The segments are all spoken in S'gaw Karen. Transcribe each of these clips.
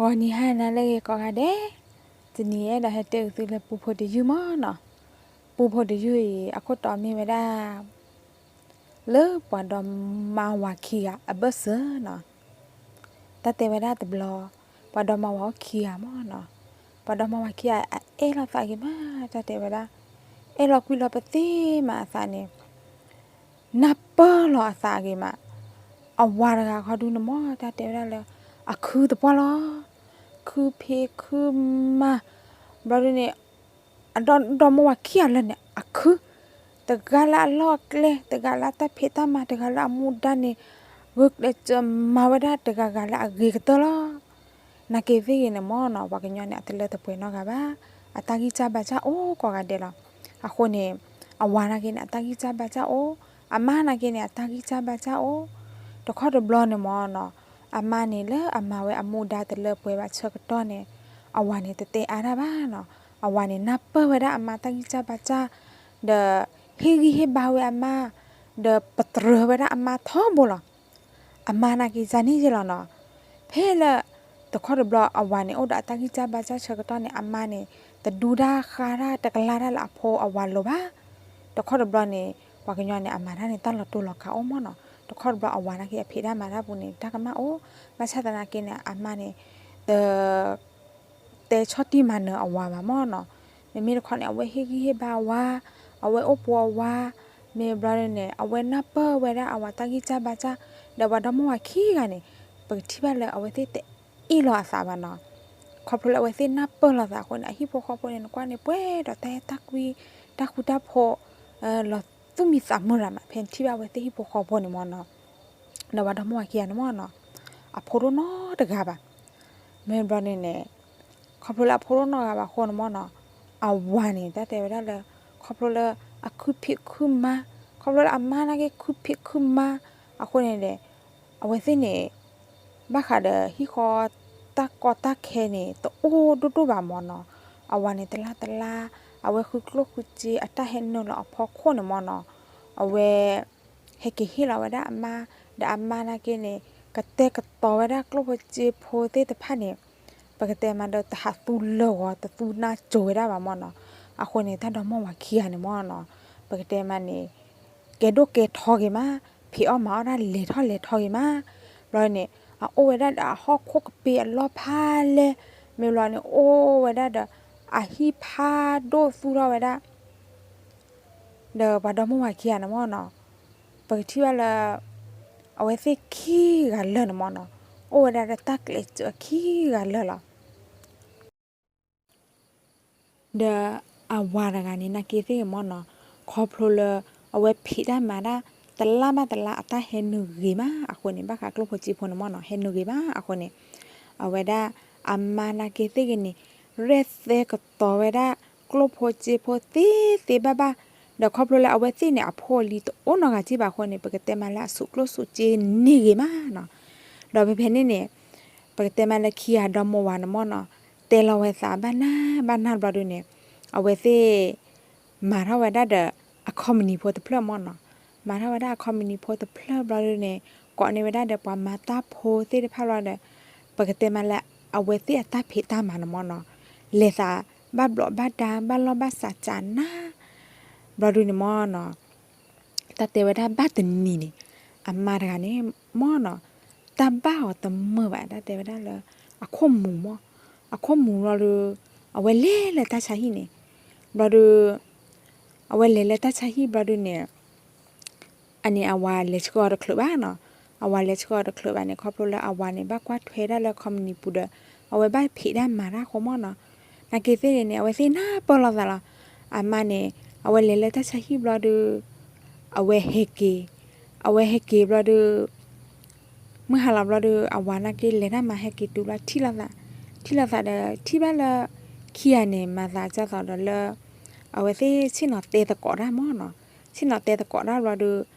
ဂီၤနံၤဟါနၤလၢအဂ့ၤကိးဂၤဒဲး, တနံၤအံၤအဲၣ်ဒိးဟဲတဲအုးသုလၢပူဖိတယုၢ်မၢ်နီၤ. ပူဖိတယုၢ်အံၤ အခိၣ်တီမ့ၢ်ဝဲဒၣ် လၢပှၤဒီမါဝၤခံဂၤအဘၢၣ်စၢၤနီၤ. တၢ်တဲဝဲဒၣ်တဘျီ, ပှၤဒီမါဝၤအိၣ်ခံဂၤမၢ်နီၤ. ပှၤဒီမါဝၤခံဂၤအအဲၣ်လိာ်သးဂ့ၤမး, တၢ်တဲဝဲဒၣ်, အဲၣ်လီၤကွံလီၤပသ့မးအသးန့ၣ် နၢ်ပၢၢ်လီၤအသးအဂ့ၤမး, အဝၤတဂၤခီဒုန့ၣ်မၢ် တၢ်တဲဝဲဒၣ်လၢ အခုသပှၢ်လီၤ. ခုဖံးခုမၤ, ဘျီဒုန့ၣ် အဒီဒီမါဝၤခံဂၤလၢာ်န့ၣ် အခု, တဂၤလၢအလီၢ်အကျဲ, တဂၤလၢအတၢ်ဖံးတၢ်မၤ, တဂၤလၢအမူဒါန့ၣ် ဂုာ်ကျဲးစၢးမၤဝဲဒၣ်တဂၤဂၤလၢအဂ့ၤကတၢၢ်လီၤ. နာ်က့ၤသ့ၣ်ဂ့ၤန့ၣ်မၢ်နီၤ ပှၤကညီန့ၣ် အတလၢတပှဲၤနီတဂၤဘၣ်, အတၢ်ဂံၢ်စၢ်ဘါစၢ်အိၣ်ကိးဂၤဒဲးလီၤ. အဃိန့ၣ် အဝၤနာ်က့ၤန့ၣ် အတၢ်ဂံၢ်စၢ်ဘါစၢ်အိၣ်, အမါနာ်က့ၤန့ၣ် အတၢ်ဂံၢ်စၢ်ဘါစၢ်အိၣ်, တခီတဘျီန့ၣ်မၢ်နီၤ, အမါန့ၣ်လၢအမၤဝဲအမူဒါတလၢပှဲၤဘၣ်ဆၢကတီၢ်န့ၣ် အဝၤန့ၣ်တတဲအါတၢ်ဘၣ်နီၤ. အဝၤန့ၣ် နၢ်ပၢၢ်ဝဲဒၣ်အမါတၢ်ဂံၢ်စၢ်ဘါစၢ်, ဒီးဟ့ၣ်ဂံၢ်ဟ့ၣ်ဘါဝဲအမါ, ဒီးပတြၢၤဝဲဒၣ်အမါထီဘိလီၤ. အမါနာ်က့ၤန့ၣ်ယဲလီၤနီၤ. ဖဲလၢ တခီတဘျီအဝၤန့ၣ် အိၣ်ဒီးအတၢ်ဂံၢ်စၢ်ဘါစၢ်ဆၢကတီၢ်န့ၣ် အမါန့ၣ် တဒူတၢ်ဃါတၢ်တကလါတၢ်လၢအဖိအဝၤလိၤဘၣ်. တခီတဘျီန့ၣ် ပှၤကညီန့ၣ် အမၤတၢ်န့ၣ် တၢ်လီၤတိၢ်လီၤကးအိၣ်မၢ်နီၤ. တခီတဘျီအဝၤနာ်က့ၤအဖံးတၢ်မၤတၢ်ပူၤန့ၣ် တၢ်ကမၣ်အိၣ်, ဘၣ်ဆၣ်သနာ်က့န့ၣ် အမါန့ၣ် တ တဲဆီၣ်တံၢ်မၤနၢၤအဝၤဘၣ်မၢ်နီၤ. မ့မ့ၢ်တခီန့ၣ် အဝဲဟ့ၣ်ဂံၢ်ဟ့ၣ်ဘါအဝၤ, အဝဲအိၣ်ပိာ်အဝၤ, မ့ၢ်ဘျီဒုန့ၣ် အဝဲနၢ်ပၢၢ်ဝဲဒၣ်အဝၤတၢ်ဂံၢ်စၢ်ဘါစၢ်, ဒီးပှၤဒီမါဝၤခံဂၤန့ၣ် ပကထံၣ်ဘၣ်လၢအဝဲသ့ၣ်တအ့ၣ်လိာ်အသးဘၣ်နီၤ. ခီဖျိလၢအဝဲသ့ၣ်နၢ်ပၢၢ်လိာ်သးအဃိန့ၣ် အဟံၣ်ဖိဃီဖိန့ၣ် နကွၢ်န့ၣ် ပှဲၤဒီးတၢ်အဲၣ်တၢ်ကွံ, တၢ်ဃူတၢ်ဖိး, လီၤသူၣ်မံသးမုာ်ရၤမး ဖဲနထံၣ်ဘၣ်အဝဲသ့ၣ်ဟံၣ်ဖိဃီဖိန့ၣ်မၢ်နီၤ. ဒီးပှၤဒီမါဝၤခံဂၤန့ၣ်မၢ်နီၤ အဖိတအိၣ်နီတဂၤဘၣ်. မ့ၢ်ဘျီဒုန့ၣ် ခီဖျိလၢအဖိတအိၣ်နီတဂၤဘၣ်အဃိန့ၣ်မၢ်နီၤ အဝၤန့ၣ် တၢ်တဲဝဲဒၣ်လၢ ခီဖျိလၢအခုဖံးခုမၤ, ခီဖျိလၢအမါနာ်က့ၤခုဖံးခုမၤအဃိန့ၣ်ဒီး အဝဲသ့ၣ်န့ၣ် ဘၣ်ဃးဒီးဟံၣ်ဃီတၢ်ကီတၢ်ခဲန့ၣ် တအိၣ်ဒိၣ်ဒိၣ်ဘၣ်မၢ်နီၤ. အဝၤန့ၣ်တလါတလါ အဝဲဃုကျိၣ်ဃုစ့အတၢ်ဟဲနုာ်လီၤအဖီခိၣ်န့ၣ်မၢ်နီၤ အဝဲ ဟဲက့ၤဟ့ၣ်လီၤဝဲဒၣ်အမါ, ဒီးအမါနာ်က့န့ၣ် ကတဲာ်ကတီၤဝဲဒၣ်ကျိၣ်ဖိစ့ဖိသ့ၣ်တဖၣ်န့ၣ် ပကတဲမးဒီးတဟးသူလၢာ်ဂီၤ တသူနါစိၤဝဲဒၣ်ဘၣ်မၢ်နီၤ. အဃိန့ၣ် တၢ်ဒီမါဝၤခံဂၤန့ၣ်မၢ်နီၤ ပကတဲမးန့ၣ် ကဲဒိၣ်ကဲထီဂ့ၤမး, ဖံးအီၣ်မၤအီၣ်ဒၣ်လဲၤထီၣ်လဲၤထီဂ့ၤမး. ဘျီန့ၣ် အအိၣ်ဝဲဒၣ်ဒီးအဟီၣ်ခိၣ်ကပ့ၤအလီၢ်ဖးလဲၢ်, မ့ၢ်ဘျီန့ၣ် အိၣ်ဝဲဒၣ်ဒီးအဟံၣ်ဖးဒိၣ်သူၣ်ထီၣ်ဝဲဒၣ် ဒီးပှၤဒီမါဝၤခံဂၤန့ၣ်မၢ်နီၤ, ပကထံၣ်ဘၣ်လၢ အဝဲသ့ၣ်ခံဂၤလၢာ်န့ၣ်မၢ်နီၤ, အိၣ်ဝဲဒၣ်ဒီးတၢ်ကျဲးစၢးခံဂၤလၢာ်လီၤ. ဒီးအဝၤတဂၤန့ၣ် နာ်က့ၤသ့ၣ်ဂ့ၤမၢ်နီၤ, ခီဖျိလၢ အဝဲဖံးတၢ်မၤတၢ် တလါဘၣ်တလါ အတၢ်ဟဲနုာ်ဂ့ၤမးအဃိန့ၣ် ဘၣ်ဃးကျိၣ်ဖိစ့ဖိန့ၣ်မၢ်နီၤ, ဟဲနုာ်ဂ့ၤမးအဃိန့ၣ် အဝဲဒၣ်အမါနာ်က့ၤသ့ၣ်ဂ့ၤန့ၣ် ရဲၣ်သဲကတီၤဝဲဒၣ် ကျိၣ်ဖိစ့ဖိသ့သ့ဘၣ်ဘၣ်, ဒီးခီဖျိလၢအဝဲသ့ၣ်န့ၣ် အဖိအလံၤတအိၣ်နီတဂၤက့ဘၣ်အဃိန့ၣ် ပကတဲမးလၢအဆူးကျိၣ်ဆူးစ့န့ၢ်ဂ့ၤမးနီၤ. ဒီးဖဲဖဲန့ၣ်န့ၣ် ပကတဲမးလၢခံဂၤဒီမါဝၤန့ၣ်မၢ်နီၤ, တဲလီၤဝဲသးဘၣ်နၢ်ဘၣ်နၢ်ဘျီဒုန့ၣ် အဝဲသ့ၣ် မၤထီၣ်ဝဲဒၣ်ဒီး အခီပနံၣ်ဖိတဖျၢၣ်မၢ်နီၤ, မၤထီၣ်ဝဲဒၣ်အခီပနံၣ်ဖိတဖျၢၣ်ဘျီဒုန့ၣ် ကိးန့ၢ်ဝဲဒၣ်ဒီးပှၤမၤတၢ်ဖိသ့ၣ်တဖၣ်ဘျီဒီး ပကတဲမးလၢ အဝဲသ့ၣ်အတၢ်ဖံးတၢ်မၤန့ၣ်မၢ်နီၤ, လဲၤသးဘၣ်ဘျီးဘၣ်ဒါ ဘၣ်လီၢ်ဘၣ်စးစးနၤ ဘျီဒုန့ၣ်မၢ်နီၤ, တၢ်တဲဝဲဒၣ်ဘၣ်တနံၤန့ၣ် အမါတဂၤန့ၣ်မၢ်နီၤ, တၢ်ဘၣ်အီၤတမုာ်ဘၣ် တၢ်တဲဝဲဒၣ်လၢ အခိၣ်မူၤမၢ်, အခိၣ်မူၤဘျီဒု အဝဲလဲၤလၢတၢ်ဆါဟံၣ်န့ၣ်, ဘျီဒု အဝဲလဲၤလၢတၢ်ဆါဟံၣ်ဘျီဒုန့ၣ် အန့ၣ်အဝၤလဲၤဆှၢအီၤတချုးဘၣ်နီၤ, အဝၤလဲၤဆှၢအီၤတချုးဘၣ်န့ၣ် ခီဖျိလၢအဝၤန့ၣ် ဘၣ်ကွၢ်ထွဲဒၣ်လၢအခီပနံၣ်ပူၤဒီး အဝဲဘၣ်ဖံးတၢ်မၤတၢ်အဃိမၢ်နီၤ, နာ်က့ၤသ့ၣ်ဂ့ၤန့ၣ် အဝဲသ့ၣ်နၢ်ပၢၢ်လိာ်သးလီၤ, အမါန့ၣ် အဝဲလဲၤလၢတၢ်ဆါဟံၣ်ဘျီဒု အဝဲဟဲက့ၤ, အဝဲဟဲက့ၤဘျီဒု မုၢ်ဟါလီၤဘျီဒု အဝၤနာ်က့ၤလဲၤတၢ်မၤဟဲက့ၤတုၤဘျီ ထံၣ်လိာ်သး, ထံၣ်လိာ်သးဒီး ထံၣ်ဘၣ်လၢ ခံဂၤန့ၣ် မၤသးဒ်သိးဒီးလၢ အဝဲသ့ၣ်ဆ့ၣ်နီၤတဲသကိးတၢ်မၢ်နီၤ, ဆ့ၣ်နီၤတဲသကိးတၢ်ဘျီဒု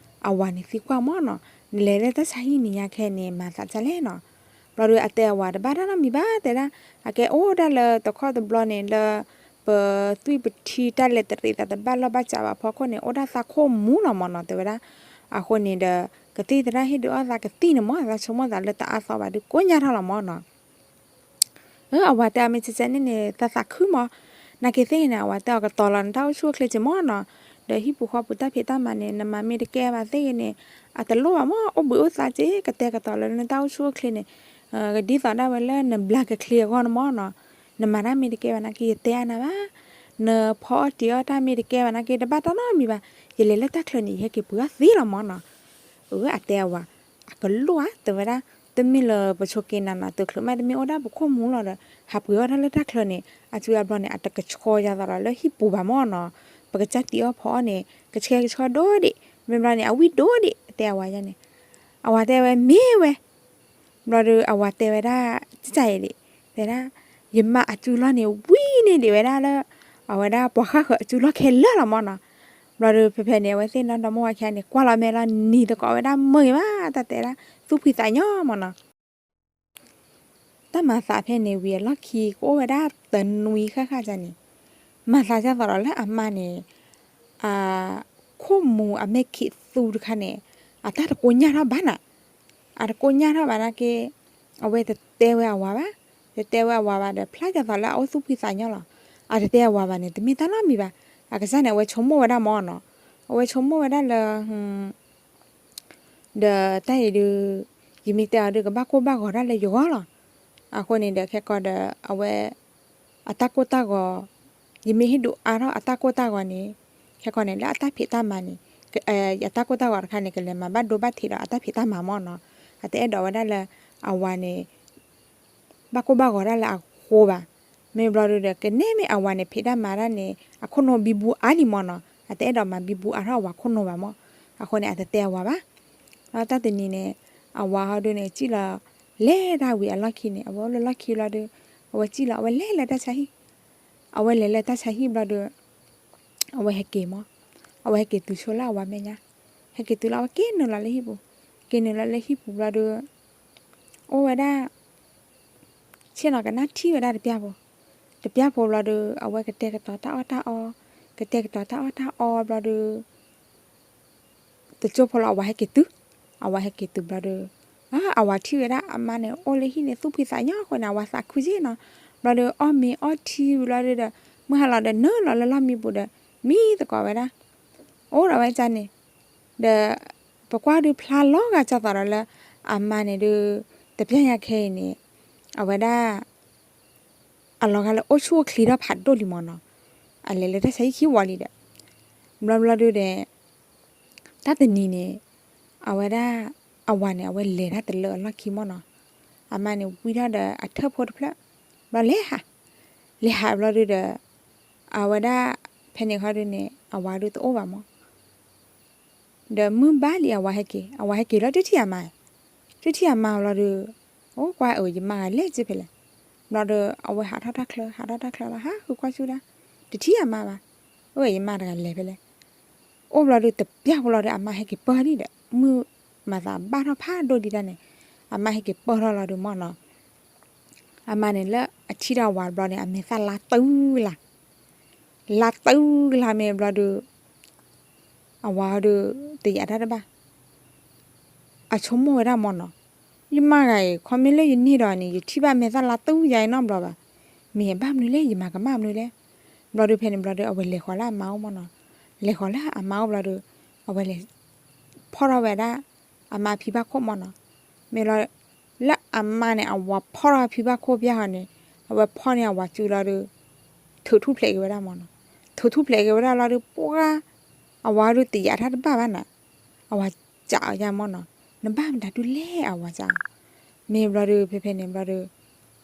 အဝၤန့ၣ်သံကွၢ်မၢ်နီၤ, နလဲၤလၢတၢ်ဆါဟံၣ်န့ၣ်ညါခဲန့ၣ် မၤသးဒ်လဲၣ်နီၤ, ဘျီဒု အတဲအဝၤတဘၣ်တၢ်နီတမံၤဘၣ် တဲဒၣ် အကဲအိၣ်ဒၣ်လၢတခီတဘျီန့ၣ်လၢ ပသွံၣ်ပထံတၢ်လဲၤတရံးသးတဘၣ်လီၢ်ဘၣ်စးဘၣ်အဖီခိၣ်န့ၣ် အိၣ်ဒၣ်သးခိၣ်မူၤလီၤမၢ်နီၤ တဲဝဲဒၣ်, အဃိန့ၣ်ဒီး ကသံၣ်သရၣ်ဟ့ၣ်ဒုးအီၣ်သးကသံၣ်န့ၣ်မၢ် သးဆိကမိၣ်သးလၢတအါသီဘၣ်ဒုးကိးညါထီၣ်လီၤမၢ်နီၤ အဝၤတဲအီၤမ့ၢ်ကဲကဲန့ၣ်န့ၣ် သးသးခုမး, နာ်က့သ့ၣ်ဂ့ၤန့ၣ် အဝၤတဲအီၤကတီၤလီၤနတၢ်အိၣ်ဆူၣ်အိၣ်ချ့က့ၤမးနီၤ, ဒီးဟံၣ်ပူၤဃီပူၤတၢ်ဖံးတၢ်မၤန့ၣ် နမၤမ့ၢ်တကဲဘၣ်သ့ၣ်ဂ့ၤန့ၣ် အတလိၣ်ဘၣ်မး အိၣ်ဘှံးအိၣ်သါက့ၤ ကတဲာ်ကတီၤလၢနတၢ်အိၣ်ဆူၣ်အိၣ်ချ့န့ၣ်, ဒ်သိးဒၣ်ဝဲလၢနဘျါကချ့အဂီၢ်န့ၣ်မးနီၤ, နမၤတၢ်မ့ၢ်တကဲဘၣ်နာ်က့ယတဲအါနၤဘၣ်, နဖီအီၣ်တံၤအီၣ်တၢ်မ့ၢ်တကဲဘၣ်နာ်က့တဘၣ်တၢ်နီတမံၤဘၣ်, ယလဲၤလၢတၢ်ချၢန့ၣ် ယဟဲက့ၤပှ့ၤအီၣ်သ့လီၤမးနီၤ, အဝဲအတဲအဝၤ, အကလိၣ်ဧါ တဲဝဲဒၣ်, တမ့ၢ်လၢပဆိးက့ၤနၤနီၤ သုးချုးမးတမ့ၢ်အိၣ်ဒၣ်ပခိၣ်မူလီၤဒီး ဟးပှ့ၤအီၣ်တၢ်လၢတၢ်ချၢန့ၣ် အစုအဘျီန့ၣ် အတကဆှီယၤသးဒီးလၢဟံၣ်ပူၤဘၣ်မးနီၤ, ပကစၢ်တံၤအီၣ်ဖီအီၣ်န့ၣ် ကဆှဲကဆှီဒိၣ်ဒံး, မ့ၢ်ဘျီန့ၣ် အဝံၣ်ဒိၣ်ဒံး တဲအဝၤယါန့ၣ်, အဝၤတဲဝဲမ့ၢ်ဝဲ ဘျီဒီးအဝၤတဲဝဲဒၣ် ကစၢ်အံၤဒံး, တဲဒၣ်, ယမါအစုလီၢ်န့ၣ် ဝံၣ်န့ၢ်ဒံးဝဲဒၣ်လၢ အဝဲဒၣ်ပှၤဃၣ်ဃၢၤအစုလီၢ်ခဲလၢာ်လီၤမးနီၤ, ဘျီဒီးဖဲဖဲန့ၣ် အဝဲသ့ၣ်နီၢ်ဒီမါဝၤခံဂၤန့ၣ် ကွၢ်လီၤမဲာ်လီၤနံၤသကိးဝဲဒၣ်မုာ်ဂ့ၤဘၣ် တၢ်တဲဒၣ် သူၣ်ဖှံသးညီမးနီၤ တၢ်မၤသးဖဲန့ၣ်ဝံၤအလီၢ်ခံ ကအိၣ်ဝဲဒၣ်တနွံဃၣ်ဃၣ်န့ၣ်, မၤသးဒ်သိးဒီးလၢအမါန့ၣ်, အခိၣ်မူၤအမဲာ်ခံးသူတခါန့ၣ်, အတၢ်တကိညၢ်ထီၣ်ဘၣ်နၤ, အတကိညၢ်ထီၣ်ဘၣ်နာ်က့, အဝဲတတဲဝဲအဝၤဘၣ်, တတဲဝဲအဝၤဘၣ်ဒီး ဖျါဒ်သိးလၢအအိၣ်သူၣ်ဖှံသးညီလီၤ, အတတဲအဝၤဘၣ်န့ၣ် တမ့ၢ်တၢ်နီတမံၤဘၣ်, အကစၢ်န့ၣ် အဝဲဆိကမိၣ်ဝဲဒၣ်မးနီၤ, အဝဲဆိကမိၣ်ဝဲဒၣ်လၢ ဒီးတၢ်အံၤဒုး, ယမ့ၢ်တဲအီၤဒုး ကဘၣ်ကိၢ်ဘၣ်ဂီၤတၢ်လၢယဂီၢ်လီၤ. အဃိန့ၣ်ဒီး ခဲကီးဒီး အဝဲ အတၢ်ကိၢ်တၢ်ဂီၤ, ယမ့ၢ်ဟ့ၣ်ဒုးအါထီၣ်အတၢ်ကိၢ်တၢ်ဂီၤန့ၣ်, ခဲကီးန့ၣ် လၢအတၢ်ဖံးတၢ်မၤန့ၣ်, အတၢ်ကိၢ်တၢ်ဂီၤတခါန့ၣ် ကလဲၤမၤဘၣ်ဒိဘၣ်ထံးဒီးအတၢ်ဖံးတၢ်မၤမးနီၤ, အတအဲၣ်ဒိးဝဲဒၣ်လၢ အဝၤန့ၣ် ဘၣ်ကိၢ်ဘၣ်ဂီၤဒၣ်လၢအဃိဘၣ်. မ့ၢ်ဘျီဒုးဒီး ကန့ၢ်မ့ၢ်အဝၤန့ၣ် ဖံးတၢ်မၤတၢ်န့ၣ် အခိၣ်နူာ်ဘံဘူအါလံမးနီၤ, အတအဲၣ်ဒိးမၤဘံဘူအါထီၣ်အဝၤခိၣ်နူာ်ဘၣ်မး. အဃိန့ၣ် အတတဲအဝၤဘၣ်. ဒီးတၢ်တနံၤန့ၣ် အဝၤဟီဒုးန့ၣ် စံၣ်လီၤ လဲၤတၢ်ဝံၤအလီၢ်ခံန့ၣ် အဝဲအိၣ်လၢလီၢ်ခံဘျီဒုး, အဝဲစံၣ်လီၤ အဝဲလဲၤလၢတၢ်ဆါဟံၣ်, အဝဲလဲၤလၢတၢ်ဆါဟံၣ်ဘျီဒုး အဝဲဟဲက့ၤမး, အဝဲဟဲက့ၤတုၤဆိလၢအဝၤမဲာ်ညါ, ဟဲက့ၤတုၤလၢအဝဲက့ၤနုာ်လီၤလၢဟံၣ်ပူၤ, က့ၤနုာ်လီၤလၢဟံၣ်ပူၤဘျီဒီး အိၣ်ဝဲဒၣ် ဆ့ၣ်နီၤကနၣ်ထံၣ်ဝဲဒၣ်တပျၢ်ဖိ, တပျၢ်ဖိဘျီဒီး အဝဲကတဲာ်ကတီၤတၢ်အီၣ်တၢ်အီ, ကတဲာ်ကတီၤတၢ်အီၣ်တၢ်အီဘျီဒီး တကၠိဖိလီၤ အဝၤဟဲက့ၤတုၤ, အဝၤဟဲက့ၤတုၤဘျီဒီး အဝၤထံၣ်ဝဲဒၣ်အမါန့ၣ် အိၣ်လၢဟံၣ်န့ၣ် သူၣ်ဖှံသးညီအဃိန့ၣ် အဝၤသးခုက့နီၤ, ဘျီဒီးအီၣ်မ့ၤအီထံဘျီဒီး မုၢ်ဟါလီၤဒီးနုာ်လီၤလၢလီၢ်မံပူၤဒီး မံသကိးဝဲဒၣ်, အိၣ်ဒီးဝဲဒၣ်န့ၣ်, ဒီး ပကွၢ်ဒုးဖျါလီၤဂာ်ဒ်သိးဒီးလၢ အမါန့ၣ်ဒုး တပျၢ်ညါခဲအံၤန့ၣ် အဝဲဒၣ် အလီၤဂာ်လၢအိၣ်ဆူၣ်အိၣ်ချ့ထီၣ်ဖးဒိၣ်လံမးနီၤ, အလဲၤလၢတၢ်ဆါဟံၣ်ခံဝီလံဒီး ဘျီဘျီဒုးဒီး တၢ်တနံၤန့ၣ် အဝဲဒၣ် အဝၤန့ၣ် အဝဲလဲၤတၢ်တလၢအလီၢ်ခံမးနီၤ, အမါန့ၣ်ဝံထီၣ်ဒီးအထၢၣ်ဖိတဖျၢၣ်, ဘျီလဲၤဟး, လဲၤဟးဘျီဒုးဒီး အဝဲဒၣ် ဖဲန့ၣ်ခီဒုးန့ၣ် အဝၤဒုးတအိၣ်ဘၣ်မး ဒီးမုၢ်ဘၣ်လံအဝၤဟဲက့ၤ, အဝၤဟဲက့ၤလီၤတထံၣ်အမါ, တထံၣ်အမါဘျီဒီး အိၣ်ကွၢ်အၢ ယမါဂၤလဲၤက့ၤဖဲလဲၣ်, ဘျီဒီး အဝဲဟးထီၣ်တၢ်ချၢ ဟးထီၣ်တၢ်ချၢလီၤ ဟးဃုကွၢ်ဆူၣ်ဒၣ်, တထံၣ်အမါဘၣ်, အၢယမါတဂၤလဲၤဖဲလဲၣ်, အိၣ်ဘျီဒီးတပျၢ်ဖိလီၤဒီး အမါဟဲက့ၤပၢၢ်လံဒီး မုၢ်မၤသးဘၣ်ထီၣ်ဖးဒိၣ်ဒံးတၢ်န့ၣ်, အမါဟဲက့ၤပၢၢ်ထီၣ်လီၤဒီးမးနီၤ အမါန့ၣ်လၢအထံၣ်ဒီးအဝၤဘျီန့ၣ် အမဲာ်သၣ်လါတုၤလၢ်, လါတုၤလၢ်မ့ၢ်ဘျီဒီး အဝၤဒီး တယာ်တၢ်တဘၣ်, အဆိကမိၣ်ဝဲဒၣ်မးနီၤ, ယမါဂၤအံၤ ခီမ့ၢ်လၢယန့ၢ်ဒီးန့ၣ် ယထံၣ်ဘၣ်မဲာ်သၣ်လါတုၤယၤအံၤနီတဘျီဘၣ်, မ့ၢ်ဘၣ်မနုၤလဲၣ် ယမၤကမၣ်မနုၤလဲၣ်, ဘျီဒီးဖဲန့ၣ်ဘျီဒီး အဝဲလဲၤဃီၤလၢအမါအိၣ်မးနီၤ, လဲၤဃီၤလၢအမါအိၣ်ဘျီဒီး အဝဲလဲၤ ဖီၣ်ထီၣ်ဝဲဒၣ် အမါဖံဘၣ်ခိၣ်မးနီၤ, မ့ၢ်လီၤ လၢအမါန့ၣ် အဝၤဖီၣ်ထီၣ်ဖံဘၣ်ခိၣ်ပျၢ်ဟီန့ၣ်, အဝဲဖီၣ်န့ၢ်အဝၤစုလီၤဒီး ထုးထူၣ်ဖျဲးက့ၤဝဲဒၣ်မးနီၤ, ထုးထူၣ်ဖျဲးက့ၤဝဲဒၣ်လီၤဒီး ပှၤ အဝၤဒီးတယာ်တၢ်တဘၣ်ဘၣ်နၤ, အဝၤစံးအီၤယါမးနီၤ, နဘၣ်မတၤဒုလဲၣ် အဝၤစံးအီၤ, မ့ၢ်ဘျီဒီး ဖဲဖဲန့ၣ်ဘျီဒီး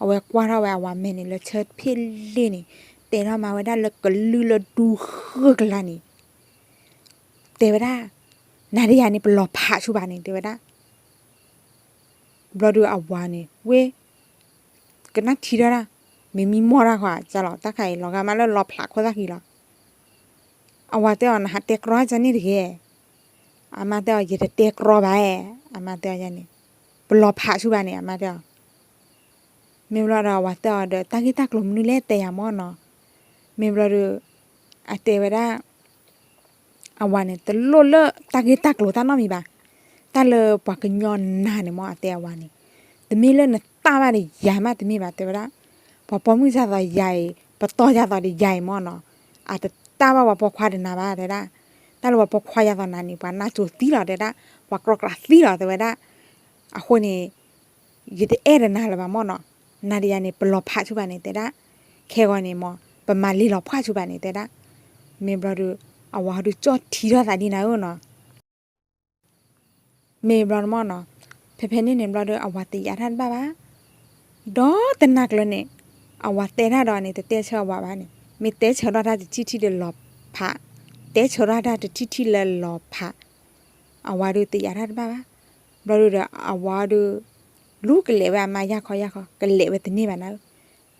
အဝဲကွၢ်ထီၣ်ဝဲအဝၤမဲာ်န့ၣ် လၢဆၢဖ့ၣ်လ့ၣ်န့ၣ် တဲထီၣ်မၤဝဲဒၣ်လၢကလုၢ်လၢဒူဃၢကလါန့ၣ် တဲဝဲဒၣ်, နၤဒီးယၤန့ၣ် ပလီၤဖးဆူၣ်ဘၣ်န့ၣ် တဲဝဲဒၣ်, ဘျီဒီးအဝၤန့ၣ် ဝ့ၢ် ကနၣ်ထံထီၣ်ဒၣ်, မ့ၢ်မံမီၢ်တၢ်ဃီ ကလီၤ တၢ်ခါအံၤလီၤဂာ်မးလၢလီၤဖျးခိၣ်သၣ်ဃံလီၤ, အဝၤတဲအီၤ နဟးတဲကြီကန့ၣ်တဂ့ၤ, အမါတဲအီၤ ယတတဲကြီဘၣ်, အမါတဲအီၤယၤန့ၣ်, ပလီၤဖးဆူၣ်ဘၣ်န့ၣ် အမါတဲအီၤ မ့ၢ်ဘျီဒီးအဝၤတဲအီၤဒီး တၢ်ဂ့ၢ်တၢ်ကျိၤမနုၤလဲၣ်တဲယၤမးနီၤ, မ့ၢ်ဘျီဒီး အတဲဝဲဒၣ် အဝၤန့ၣ် တလိၣ်လၢတၢ်ဂ့ၢ်တၢ်ကျိၤတၢ်နီတမံၤဘၣ်, တၢ်လၢပှၤကညီနၤန့ၣ်မး အတဲအဝၤန့ၣ်, တမ့ၢ်လၢနတၢ်ဘၣ်ဒီးယၤမးတမ့ၢ်ဘၣ် တဲဝဲဒၣ်, ပှၤပိာ်မုၣ်ယၤသိးယၤအံၤ ပတီၢ်ယၤသိးဒီးယၤအံၤမ့ၢ်နီၤ, အတတၢ်ဘၣ်ပှၤပိာ်ခွါဒီးနၤဘၣ် တဲဒၣ်, တၢ်လၢပှၤပိာ်ခွါယၤသိးနၤန့ၣ် ပှၤနါစိၤသံလီၤ တဲဒၣ်, ပှၤကြီကြးသံလီၤ တဲဝဲဒၣ်, အဃိန့ၣ် ယတအဲၣ်ဒီးနၤလၢၤဘၣ်မ့ၢ်နီၤ, နၤဒီးယၤန့ၣ် ပလီၤဖးဆူၣ်ဘၣ်န့ၣ် တဲဒၣ်, ခဲဂီၤန့ၣ်မ့ၢ် ပမၤလ့ၤလီၤဖှၣ်ဆူၣ်ဘၣ်န့ၣ် တဲဒၣ်, မ့ၢ်ဘျီဒီး အဝၤဟီဒုးကၠီၣ်ထံထီၣ်သးဒ်နၤဧၢနီၤ မ့ၢ်ဘျီန့ၣ်မ့ၢ်နီၤ, ဖဲဖဲန့ၣ်န့ၣ်ဘျီဒီး အဝၤတယာ်တၢ်တဘၣ်ဘၣ်, ဒီးတနၤကျၢၤန့ၣ် အဝၤတဲတၢ်ဒီးန့ၣ် တတဲဆၢအဝၤဘၣ်န့ၣ် မ့ၢ်တဲဆၢထီၣ်တၢ်တထံၣ်ထံၣ်လၢလီၤဖး, တဲဆၢထီၣ်တၢ်တထံၣ်ထံၣ်လၢလီၤဖး, အဝၤဒုးတယာ်တၢ်တဘၣ်ဘၣ်, ဘျီဒုးဒီး အဝၤဒုး လူကလဲၤဝဲအမါယၢ်ခီယၢ်ခီ ကလဲၤဝဲတန့ၢ်ဘၣ်နၤဧၢ,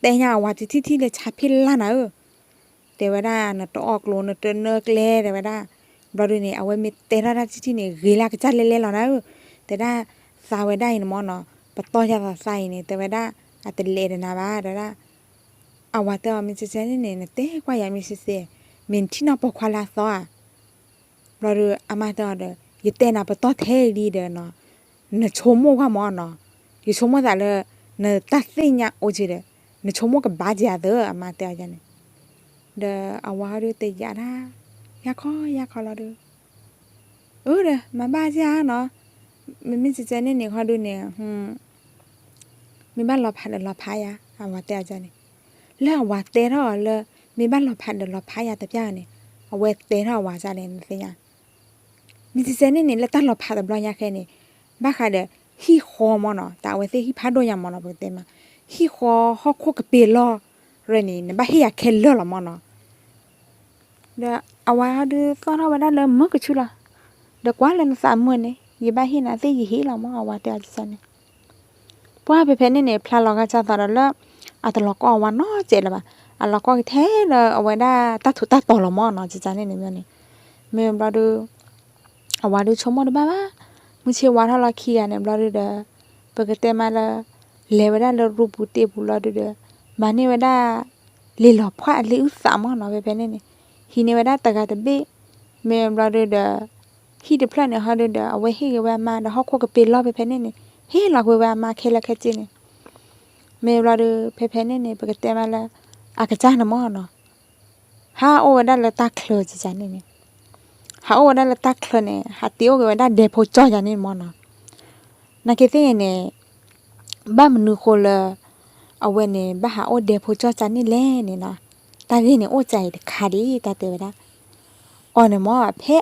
တဲညါအဝၤတထံၣ်ထံၣ်လၢဆါဖ့ၣ်လၢ်နၤဧၢ တဲဝဲဒၣ် နတအီၣ်ကျိ နတနၢကျဲ တဲဝဲဒၣ်, ဘျီဒုးန့ၣ် အဝဲမ့ၢ်တဲထီၣ်တၢ်တထံၣ်ထံၣ်န့ၣ် ဂ့ၤလၢကစၢ်လဲၤလဲၤလီၤနၤဧၢ, တဲဒၣ်, သးဝဲဒၣ်အံၤန့ၣ်မ့ၢ်နီၤ, ပတီၢ်ယၤသိးသးအံၤန့ၣ် တဲဝဲဒၣ်, အတလဲၤဒီးနၤဘၣ် တဲဝဲဒၣ်, အဝၤတဲအီၤ မ့ၢ်စဲးစဲးန့ၣ်န့ၣ် နတဲကွၢ်ယၤမ့ၢ်စဲးစဲး, မ့ၢ်နထံၣ်နီၢ်ပိာ်ခွါလၢအသီဧါ ဘျီဒီး အမါတဲအီၤဒီး ယတဲနၤပတီၢ်ထဲလံဒီးနီၤ, နဆိကမိၣ်ကွၢ်မ့ၢ်နီၤ, ယဆိကမိၣ်သးလၢ နတၢ်သ့ၣ်ညါအိၣ်က့ဒီး နဆိကမိၣ်ကဘၣ်က့ၤအသး အမါတဲအီၤန့ၣ်, ဒီးအဝၤဟီဒုးတယာ်ဒၣ်, ယၢ်ခီယၢ်ခီလီၤဒီး, အၢဒီး မၤဘၣ်က့ၤဧါနီၤ, မ့မ့ၢ်စဲးစဲးန့ၣ်န့ၣ် ဟီဒုးန့ၣ် မ့ၢ်ဘၣ်လီၤဖးဒီးလီၤဖးယၤ အဝၤတဲအီၤန့ၣ်, လၢအဝၤတဲထီၣ်အီၤလၢ မ့ၢ်ဘၣ်လီၤဖးဒီးလီၤဖးယၤတပျၢ်န့ၣ်, အဝဲတဲထီၣ်အဝၤန့ၣ် နသ့ၣ်ညါ မ့ၢ်စဲးစဲးန့ၣ်န့ၣ် လၢတၢ်လီၤဖးတဘျီညါခဲန့ၣ်, ဘၣ်ဃးဒီး ဟံၣ်ဃီမ့ၢ်နီၤ တၢ်အဝဲသ့ၣ်ဟံၣ်ဖးဒိၣ်ညါမ့ၢ်နီၤ ပကတဲမး, ဟံၣ်ဃီဟီၣ်ခိၣ်ကပ့ၤလီၢ်ရၢန့ၣ် နဘၣ်ဟ့ၣ်ယၤခဲလၢာ်လီၤမ့ၢ်နီၤ, ဒီးအဝၤဒုးသီၣ်ထီၣ်ဝဲဒၣ်လၢမုၢ်ကဆူလီၤ, ဒီးကွၢ်လၢနသးမုာ်န့ၣ် ယဘၣ်ဟ့ၣ်နၤသ့ၣ်ယဟ့ၣ်လီၤမ့ၢ် အဝၤတဲအီၤန့ၣ် ပှၢ်ဖဲဖဲန့ၣ်န့ၣ် ဖျါလီၤဂာ်စၢ်သးဒီးလၢ အတလီၤကီအဝၤနီတစဲးလၢၤဘၣ်, အလီၤကီကထဲလၢအဝဲဒၣ်တၢ်ထူးတၢ်တီၤလီၤမ့ၢ်နီၤ စန့ၣ်န့ၣ်မ့ၢ်န့ၣ်, မ့ၢ်ဘျီဒီး အဝၤဒုးဆိကမိၣ်တဘၣ်ဘၣ်, မုၢ်ဆ့ၣ်ဝါထီၣ်လီၤခံဂၤန့ၣ်ဘျီဒုးဒီး ပကတဲမးလၢ လဲၤဝဲဒၣ်လၢရူပူၤတ့ပူၤလီၤဒုးဒီး မၤန့ၢ်ဝဲဒၣ် လ့ၤလီၤဖှၣ်အလ့အုၣ်သးမ့ၢ်နီၤ ဖဲဖဲန့ၣ်န့ၣ်, ဟံးန့ၢ်ဝဲဒၣ်တဂၤတဘ့ၣ်, မ့ၢ်ဘျီဒုးဒီး ဟံၣ်တဖျၢၣ်န့ၣ်ဟီဒုးဒီး အဝဲဟ့ၣ်ဂ့ၤဝဲအမါဒီးဟီၣ်ခိၣ်ကပ့ၤလီၢ်ဖဲဖဲန့ၣ်န့ၣ် ဟ့ၣ်လီၤကွံာ်ဝဲအမါခဲလၢာ်ခဲဆ့န့ၣ်, မ့ၢ်ဘျီဒုး ဖဲဖဲန့ၣ်န့ၣ် ပကတဲမးလၢ အကစၢ်န့ၣ်မ့ၢ်နီၤ ဟးအိၣ်ဝဲဒၣ်လၢတၢ်ချၢစန့ၣ်န့ၣ်, ဟးအိၣ်ဝဲဒၣ်လၢတၢ်ချၢန့ၣ် ဟးတ့အိၣ်က့ၤဝဲဒၣ်ဒဲဖိကၠီယၤန့ၣ်မ့ၢ်နီၤ, နာ်က့သ့ၣ်ဂ့ၤန့ၣ် ဘၣ်မနုၤဃိလၢ အဝဲန့ၣ် ဘၣ်ဟးအိၣ်ဒဲဖိကၠီစန့ၣ်လဲၣ်န့ၣ်နီၤ, တၢ်ဂ့ၢ်န့ၣ်အိၣ်စ့ၢ်အံၤတခါဒ် တၢ်တဲဝဲဒၣ် အီၤန့ၣ်မ့ၢ် ဖဲ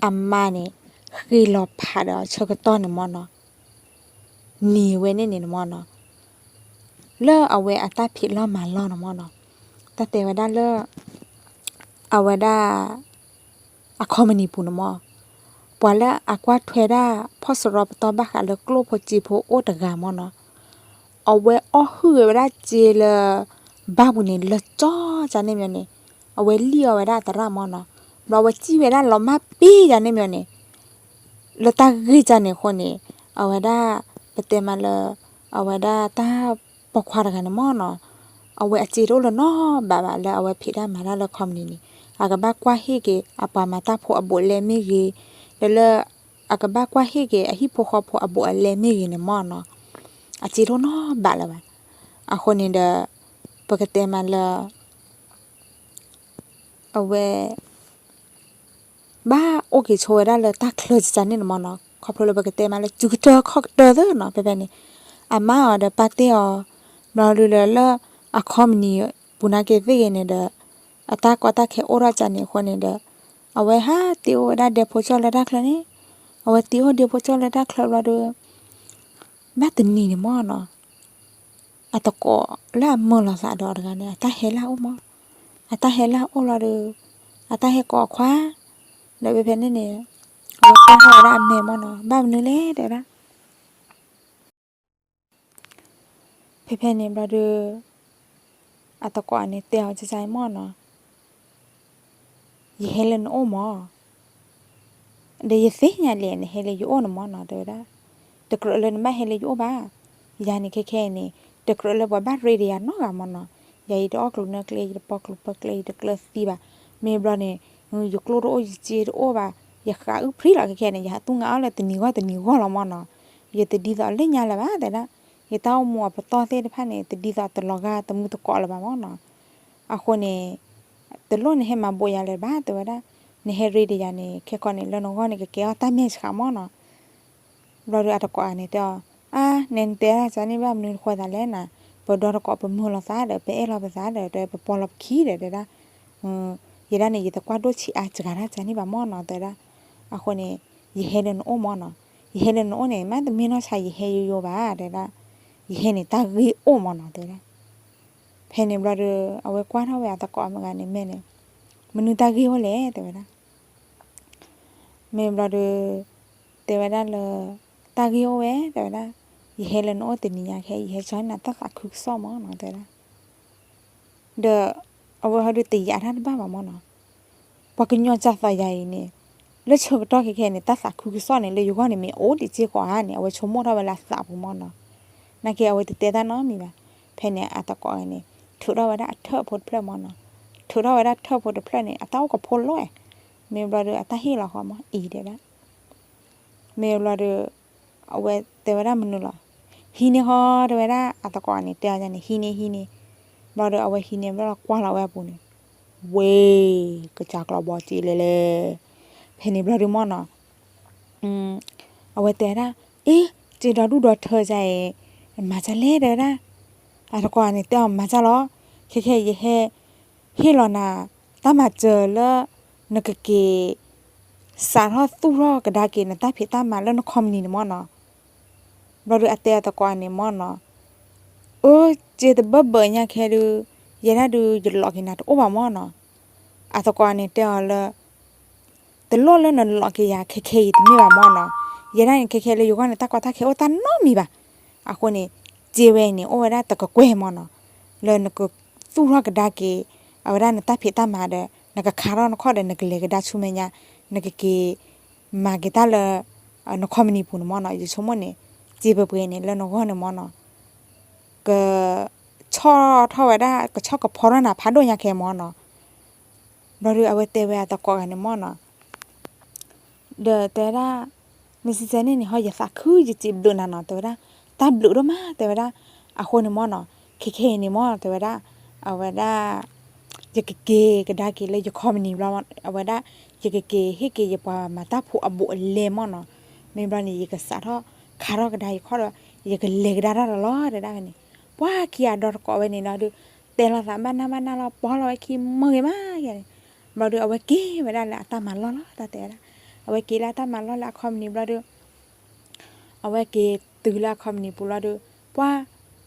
အမါန့ၣ် ဃ့လီၤဖးဒီးဆၢကတီၢ်န့ၣ်မ့ၢ်နီၤ, နံၤဝဲန့ၣ်န့ၣ်မ့ၢ်နီၤ, လၢအဝဲအတၢ်ဖံးလီၢ်မၤလီၢ်န့ၣ်မ့ၢ်နီၤ, တၢ်တဲဝဲဒၣ်လၢ အဝဲဒၣ် အခီပနံၣ်ပူၤန့ၣ်မ့ၢ်, ပှၤလၢအကွၢ်ထွဲဒၣ် ဖီၣ်စရီပတီၢ်ဘၣ်ဃးလၢကျိၣ်ဖိစ့ဖိအိၣ်တဂၤမ့ၢ်နီၤ, အဝဲအီၣ်ဟုၣ်ဂ့ၤဝဲဒၣ်စ့လၢ ဘၣ်ပူၤန့ၣ် လၢကၠီကန့ၣ်မ့ၢ်န့ၣ်, အဝဲလံၣ်အီၤဝဲဒၣ်အသရၣ်မ့ၢ်နီၤ, ဘျီအဝဲစံၣ်ဝဲဒၣ်လီၤမၢ်ပ့ၢ်ယၤန့ၣ်မ့ၢ်န့ၣ်, လၢတၢ်ဂ့ၢ်ကန့ၣ်အဃိန့ၣ်, အဝဲဒၣ် ပတဲမးလၢ အဝဲဒၣ်တၢ်ပိာ်ခွါတဂၤန့ၣ်မ့ၢ်နီၤ, အဝဲအစ့တအိၣ်လၢၤနီတဘျီဘၣ် လၢအဝဲဖံးတၢ်မၤတၢ်လၢခီပနံၣ်န့ၣ်, အကဘၣ်ကွၢ်ဟ့ၣ်က့ၤ အပှၤမၤတၢ်ဖိအဘူးအလဲမ့ၢ်ဂ့ၤ, ဒီးလၢ အကဘၣ်ကွၢ်ဟ့ၣ်က့ၤအဟံၣ်ဖိဃီဖိအဘူးအလဲမ့ၢ်ဂ့ၤန့ၣ်မ့ၢ်နီၤ, အစ့တအိၣ်နီတဘျီဘၣ်လၢၤဘၣ်, အဃိန့ၣ်ဒီး ပကတဲမးလၢ အဝဲ ဘၣ်အိၣ်က့ၤဆိဝဲဒၣ်လၢတၢ်ချၢစန့ၣ်န့ၣ်မ့ၢ်နီၤ, ခီဖျိလၢပကတဲမးလၢ စုကတၢၢ်ခီၣ်ကတၢၢ်သ့နီၤ, ဖဲဖဲန့ၣ် အမါအီၤဒီးပာ်တ့ၢ်အီၤ, ဘျီဒုးဒီးလၢ အခီပနံၣ်ပူၤနာ်က့သ့ၣ်ဂ့ၤန့ၣ်ဒီး အတၢ်ကီတၢ်ခဲအိၣ်ထီၣ်စန့ၣ်အဃိန့ၣ်ဒီး အဝဲဟးတ့အိၣ်ဝဲဒၣ်ဒဲဖိကၠီလၢတၢ်ချၢန့ၣ်, အဝဲတ့အိၣ်ဒဲဖိကၠီလၢတၢ်ချၢဘျီဒီး ဘၣ်တနံၤန့ၣ်မ့ၢ်နီၤ, အတကိးလၢအမၢလီၤသးဒီးတဂၤန့ၣ် အတၢ်ဟဲလၢအအိၣ်မး, အတၢ်ဟဲလၢအအိၣ်လီၤဒီး အတၢ်ဟဲကိးအခွါ, ဒီးဖဲဖဲန့ၣ်န့ၣ် အဝဲကွၢ်ထီၣ်ဝဲဒၣ်အမဲာ်မ့ၢ်နီၤ, ဘၣ်မနုၤလဲၣ်တဲဝဲဒၣ် ဖဲဖဲန့ၣ်ဘျီဒီး အတကိးန့ၣ်တဲအီၤ ကၠၢ်ကၠၢ်မ့ၢ်နီၤ, ယဟဲလၢနအိၣ်မး, ဒီးယသ့ၣ်ညါလံ နဟဲလၢယအိၣ်န့ၣ်မ့ၢ်နီၤ တဲဝဲဒၣ်, တကြၢးလၢနဘၣ်ဟဲလၢယအိၣ်ဘၣ်, ယၤန့ၣ်ခဲခဲအံၤန့ၣ် တကြၢးလၢပှၤဘၣ်ရ့ဒီးယၤနီတဂၤမ့ၢ်နီၤ, ယၤယတအီၣ်ကျိၤနၢကျဲ ယတပိာ်ကျိၤပၢကျဲ ယတကျၢၤသံဘၣ်, မ့ၢ်ဘျီန့ၣ် ယကျိတအိၣ် ယစ့တအိၣ်ဘၣ်, ယဃးအုၣ်ဖှံလီၤခဲခဲန့ၣ် ယဟးသူငါအီၣ်လၢတနံၤဂီၢ်တနံၤဂီၢ်လီၤမ့ၢ်နီၤ, ယတဒ်သိးလၢညါလၢၤဘၣ် တဲဒၣ် က့ၤတၢ်အိၣ်မူအပတီၢ်သ့ၣ်တဖၣ်န့ၣ် တဒ်သိးတလီၤဂာ်တမုၢ်တကိးလၢၤဘၣ်မၢ်နီၤ. အဃိန့ၣ် တလိၣ်နဟဲမၤဘိးယၤလၢၤဘၣ် တဲဝဲဒၣ်, နဟဲရ့တယၤန့ၣ် ခဲကီန့ၣ် လၢနဂီၢ်န့ၣ် ကကဲထီၣ်တၢ်မဲာ်ဆှးမၢ်နီၤ. ဘျီဒီးအသကိးန့ၣ်တဲအီၤ, အါ နဲနတဲဒၣ်ကန့ၣ်ဘၣ် မနုၤတဃိသးလဲၣ်နၤ, ပဒီသကိးပမုာ်လိာ်သးဒီး ပအဲၣ်လိာ်ပသးဒီး ပပီလီၤပခံဒီး တဲဒၣ်, ယဲဒၣ်န့ၣ် ယတကွၢ်ဒိၣ်ဆံးအါစှၤတၢ်ကန့ၣ်ဘၣ်မၢ်နီၤ တဲဝဲဒၣ်. အဃိန့ၣ် ယဟဲလၢနအိၣ်မၢ်နီၤ, ယဟဲလၢနအိၣ်န့ၣ် မ့တမ့ၢ်နီၢ်ဆါယဟဲယိယိဘၣ် တဲဝဲဒၣ်, ယဟဲန့ၣ်တၢ်ဂ့ၢ်အိၣ်မၢ်နီၤ တဲဝဲဒၣ်. ဖဲန့ၣ်ဘျီဒီး အဝဲကွၢ်ထီၣ်ဝဲအသကိးမုၣ်ဂၤန့ၣ်မဲာ်န့ၣ်, မနုၤတၢ်ဂ့ၢ်အိၣ်လဲၣ် တဲဝဲဒၣ်. မ့ၢ်ဘျီဒီး တဲဝဲဒၣ်လၢ တၢ်ဂ့ၢ်အိၣ်ဝဲ တဲဝဲဒၣ်, ယဟဲလၢနအိၣ်တနံၤညါခဲ ယဟဲဆှၢနၤတၢ်သးခုကစီၣ်မၢ်နီၤ တဲဝဲဒၣ်. ဒီး အဝဲဟီဒီးတယာ်တၢ်တဘၣ်ဘၣ်မၢ်နီၤ. ပှၤကညီကၢ်သီယၤအံၤန့ၣ် လၢဆၢကတီၢ်ခဲခဲန့ၣ် တၢ်သးခုကစီၣ်န့ၣ် လၢယဂီၢ်န့ၣ်မ့ၢ်အိၣ်တစ့ၢ်ကီးဧါန့ၣ် အဝဲဆိကမိၣ်ထီၣ်ဝဲလၢအသးပူၤမၢ်နီၤ. နာ်က့အဝဲတတဲတၢ်နီတမံၤဘၣ်. ဖဲန့ၣ်အသကိးဂၤန့ၣ် ထုးထီၣ်ဝဲဒၣ်အထၢၣ်ဖိတဖျၢၣ်မၢ်နီၤ. ထုးထီၣ်ဝဲဒၣ်ထၢၣ်ဖိတဖျၢၣ်န့ၣ် အတၢ်အိၣ်ကဖိလီၤ, မ့ၢ်ဘျီဒီးအတၢ်ဟ့ၣ်လီၤဃီမၢ်အံၤတဲဒၣ်. မ့ၢ်ဘျီဒီး အဝဲတဲဝဲဒၣ်မနုၤလီၤ. ဟံးန့ၢ်ဃီ တဲဝဲဒၣ်အသကိးန့ၣ် တဲအီၤန့ၣ် ဟံးန့ၢ် ဟံးန့ၢ်. ဘျီဒီးအဝဲဟံးန့ၢ်ဘျီလီၤကွၢ်လီၤဝဲအပူၤန့ၣ် ဝ့ၢ် ကစၢ်ကျီဘီစ့လဲၣ်လဲၣ်. ဖဲန့ၣ်ဘျီဒီးမၢ်နီၤ အဝဲတဲဒၣ် အ့ စ့ဒီဒူၣ်ဒီထၢကါအံၤ မၤကါလဲၣ် တဲဝဲဒၣ်. အသကိးန့ၣ်တဲအီၤ မၤကါလီၤ. ခဲခဲယဟဲ ဟ့ၣ်လီၤနၤ တၢ်မၤစၢၤလၢ နကက့ၤ စးထီၣ်သူၣ်ထီၣ်ကဒါက့ၤနတၢ်ဖံးတၢ်မၤလၢနခီပနံၣ်န့ၣ်မၢ်နီၤ. ဘျီဒီးအတဲအသကိးန့ၣ်မၢ်နီၤ, အၢ စ့တဘၢဘၢညါခဲဒုး ယဲဒၣ်ဒုးယလီၤက့ၤနၤတအိၣ်ဘၣ်မၢ်နီၤ. အသကိးန့ၣ်တဲအီၤလၢ တလိၣ်လၢနလီၤက့ၤယၤခဲခဲအံၤတမ့ၢ်ဘၣ်မၢ်နီၤ. ယဲဒၣ်န့ၣ် ခဲခဲလၢယဂီၢ်န့ၣ် တၢ်ကီတၢ်ခဲအိၣ်တၢ်နီတမံၤဘၣ်. အဃိန့ၣ် စ့ဝဲအံၤန့ၣ် အိၣ်ဝဲဒၣ်တကကွဲၢ်မၢ်နီၤ, လၢနကသူၣ်ထီၣ်ကဒါက့ၤ အဝဲဒၣ်နတၢ်ဖံးတၢ်မၤဒီး နကခးထီၣ်နခီၣ်ဒီး နကလဲၤကဒါဆူမဲာ်ညါ, နကက့ၤ မၤက့ၤတၢ်လၢ နခီပနံၣ်ပူၤန့ၣ်မၢ်နီၤ. ယဆိကမိၣ်န့ၣ် စ့ပှဲၤပှဲၤန့ၣ် လၢနဂီၢ်န့ၣ်မၢ်နီၤ က ဆီၣ်ထီၣ်ဝဲဒၣ် ကဆီၣ်ကဖီထီၣ်နၤဖးဒိၣ်ညါခဲမၢ်နီၤ. ဘျီဒီးအဝဲတဲဝဲအသကိးဂၤန့ၣ်မၢ်နီၤ, ဒီးတဲဝဲဒၣ် မ့ၢ်စံးစဲန့ၣ်န့ၣ် ဟီယသးခု ယစံးဘျုးနၤနီၤ တဲဝဲဒၣ်, တၢ်ဘျုးဒိၣ်မး တဲဝဲဒၣ်. အဃိန့ၣ်မၢ်နီၤ ခဲခဲအံၤန့ၣ်မၢ် တဲဝဲဒၣ်, အဝဲဒၣ် ယကက့ၤကဒါက့ၤလၢယခီပနံၣ်ဘျီ အဝဲဒၣ် ယကက့ၤဟ့ၣ်က့ၤယပှၤမၤတၢ်ဖိအဘူးအလဲမၢ်နီၤ. မ့ၢ်ဘျီန့ၣ် ယကစးထီၣ်ခးထီၣ်ကဒါယခီၣ်ဒီး ယကလဲၤကဒါတၢ်ဒီးလီၤ တဲဒၣ်ဝဲန့ၣ်. ပှၤခံဂၤဒီသကိးဝဲန့ၣ်ဒီး တဲလိာ်သးဘၣ်နၢ်ဘၣ်နၢ်လီၤ ပီလီၤဝဲခံမုၢ်ဂ့ၤမးယၤန့ၣ်. ဘျီဒီး အဝဲက့ၤဝဲဒၣ်လၢအတၢ်မၤလီၢ်လီၤ တၢ်တဲဝဲဒၣ်. အဝဲက့ၤလၢအတၢ်မၤလီၢ်လၢအခီပနံၣ်ဘျီဒီး အဝဲက့ၤတုၤလၢအခီပနံၣ်ပူၤလီၤဒီး ပှၤ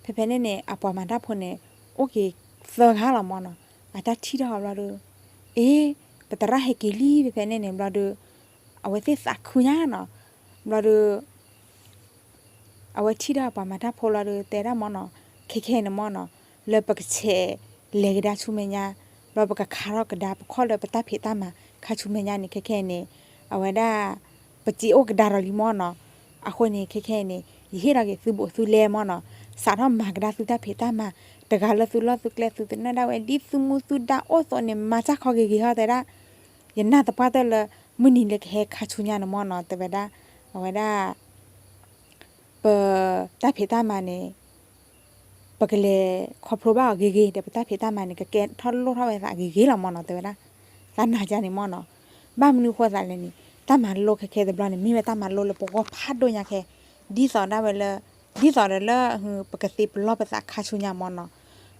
ဖဲဖဲန့ၣ်န့ၣ် အပှၤမၤတၢ်ဖိန့ၣ် အိၣ်က့ၤသၢဂၤလီၤမၢ်နီၤ. အတၢ်ထံၣ်ထီၣ်ဘျီဒီး အ့ ပသရၣ်ဟဲက့ၤလံ ဖဲဖဲန့ၣ်န့ၣ်ဘျီဒီး အဝဲသ့ၣ်သးခုညါနီၤ. ဘျီဒီး အဝဲထံၣ်ထီၣ်အပှၤမၤတၢ်ဖိလီၤဒီး တဲဒၣ်မၢ်နီၤ, ခဲခဲအံၤန့ၣ်မၢ်နီၤ, လၢပကဆဲးလဲၤကဒါဆူမဲာ်ညါ, ဘျီပကခးထီၣ်ကဒါပခီၣ်လၢပတၢ်ဖံးတၢ်မၤခါဆူမဲာ်ညါန့ၣ် ခဲခဲအံၤန့ၣ် အဝဲဒၣ် ပစ့အိၣ်ကဒါဒီးလံမၢ်နီၤ. အဃိန့ၣ် ခဲခဲအံၤန့ၣ် ယဟ့ၣ်လီၤက့ၤသုဘူးသုလဲမၢ်နီၤ, စးထီၣ်မၤကဒါသုတၢ်ဖံးတၢ်မၤ, တဂၤလၢသုလီၢ်သုကျဲသုသနၢၣ်ဒၣ်ဝဲ ဒ်သုမူသုဒါအိၣ်သိးန့ၣ် မၤစၢ်ခီဂ့ၤဂ့ၤဟီတဲဒၣ်. ယနာ်သပှၢ်တၢၢ်လၢ မုၢ်နံၤလၢကဟဲခါဆူညါန့ၣ်မၢ်နီၤ တဲဝဲဒၣ်, အဝဲဒၣ် ပတၢ်ဖံးတၢ်မၤန့ၣ် ပကလဲၤခီဖျိဘၣ်အီၤဂ့ၤဂ့ၤဒီး ပတၢ်ဖံးတၢ်မၤန့ၣ် ကကဲထီၣ်လိၣ်ထီၣ်ဝဲသးဂ့ၤဂ့ၤလီၤမၢ်နီၤ တဲဝဲဒၣ်. သးနာ်ကန့ၣ်မၢ်နီၤ. ဘၣ်မနုၤဃိသးလဲၣ်န့ၣ် တၢ်မၤလိခဲခဲတဘျီန့ၣ် မ့ၢ်ဝဲတၢ်မၤလိလၢပဂီၢ်ဖးဒိၣ်ညါခဲ, ဒ်သိးဒၣ်ဝဲလၢ ဒ်သိးဒီးလၢ ပကသ့ပလီၢ်ပသးခါဆူညါမၢ်နီၤ.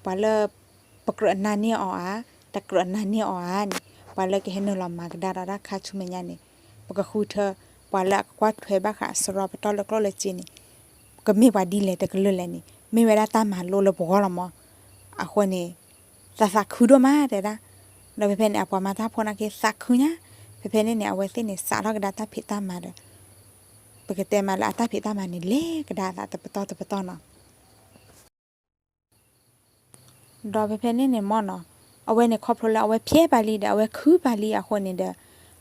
ပှၤလၢ ပကြၢးနာ်န့ၢ်အီၤဧါ, တကြၢးနာ်န့ၢ်အီၤဧါန့ၣ်, ပှၤလၢကဟဲနုာ်လီၤမၤကဒါဒီးတၢ်ခါဆူမဲာ်ညါန့ၣ် ပကဃုထၢ ပှၤလၢအကကွၢ်ထွဲဘၣ်ဃးစရီပတီၢ်လၢကျိၣ်လၢစ့န့ၣ် ကမ့ၢ်ပှၤဒ်လဲၣ်တကလုာ်လဲၣ်န့ၣ် မ့ၢ်ဝဲဒၣ်တၢ်မၤလိလၢပဂီၢ်လီၤမၢ်. အဃိန့ၣ် သးသးခုဒိၣ်မးတဲဒၣ်. ဒီးဖဲဖဲန့ၣ် အပှၤမၤတၢ်ဖိနာ်က့သးခုညါ, ဖဲဖဲန့ၣ်န့ၣ် အဝဲသ့ၣ်န့ၣ် စးထီၣ်ကဒါတၢ်ဖံးတၢ်မၤဒီး ပကတဲမးလၢအတၢ်ဖံးတၢ်မၤန့ၣ် လဲၤကဒါအသးတပတီၢ်တပတီၢ်နီၤ. ဒီးဖဲဖဲန့ၣ်န့ၣ်မၢ်နီၤ, အဝဲန့ၣ်ခီဖျိလၢအဝဲဖျဲးပာ်လံဒီး အဝဲခုပာ်လံအဃိန့ၣ်ဒီး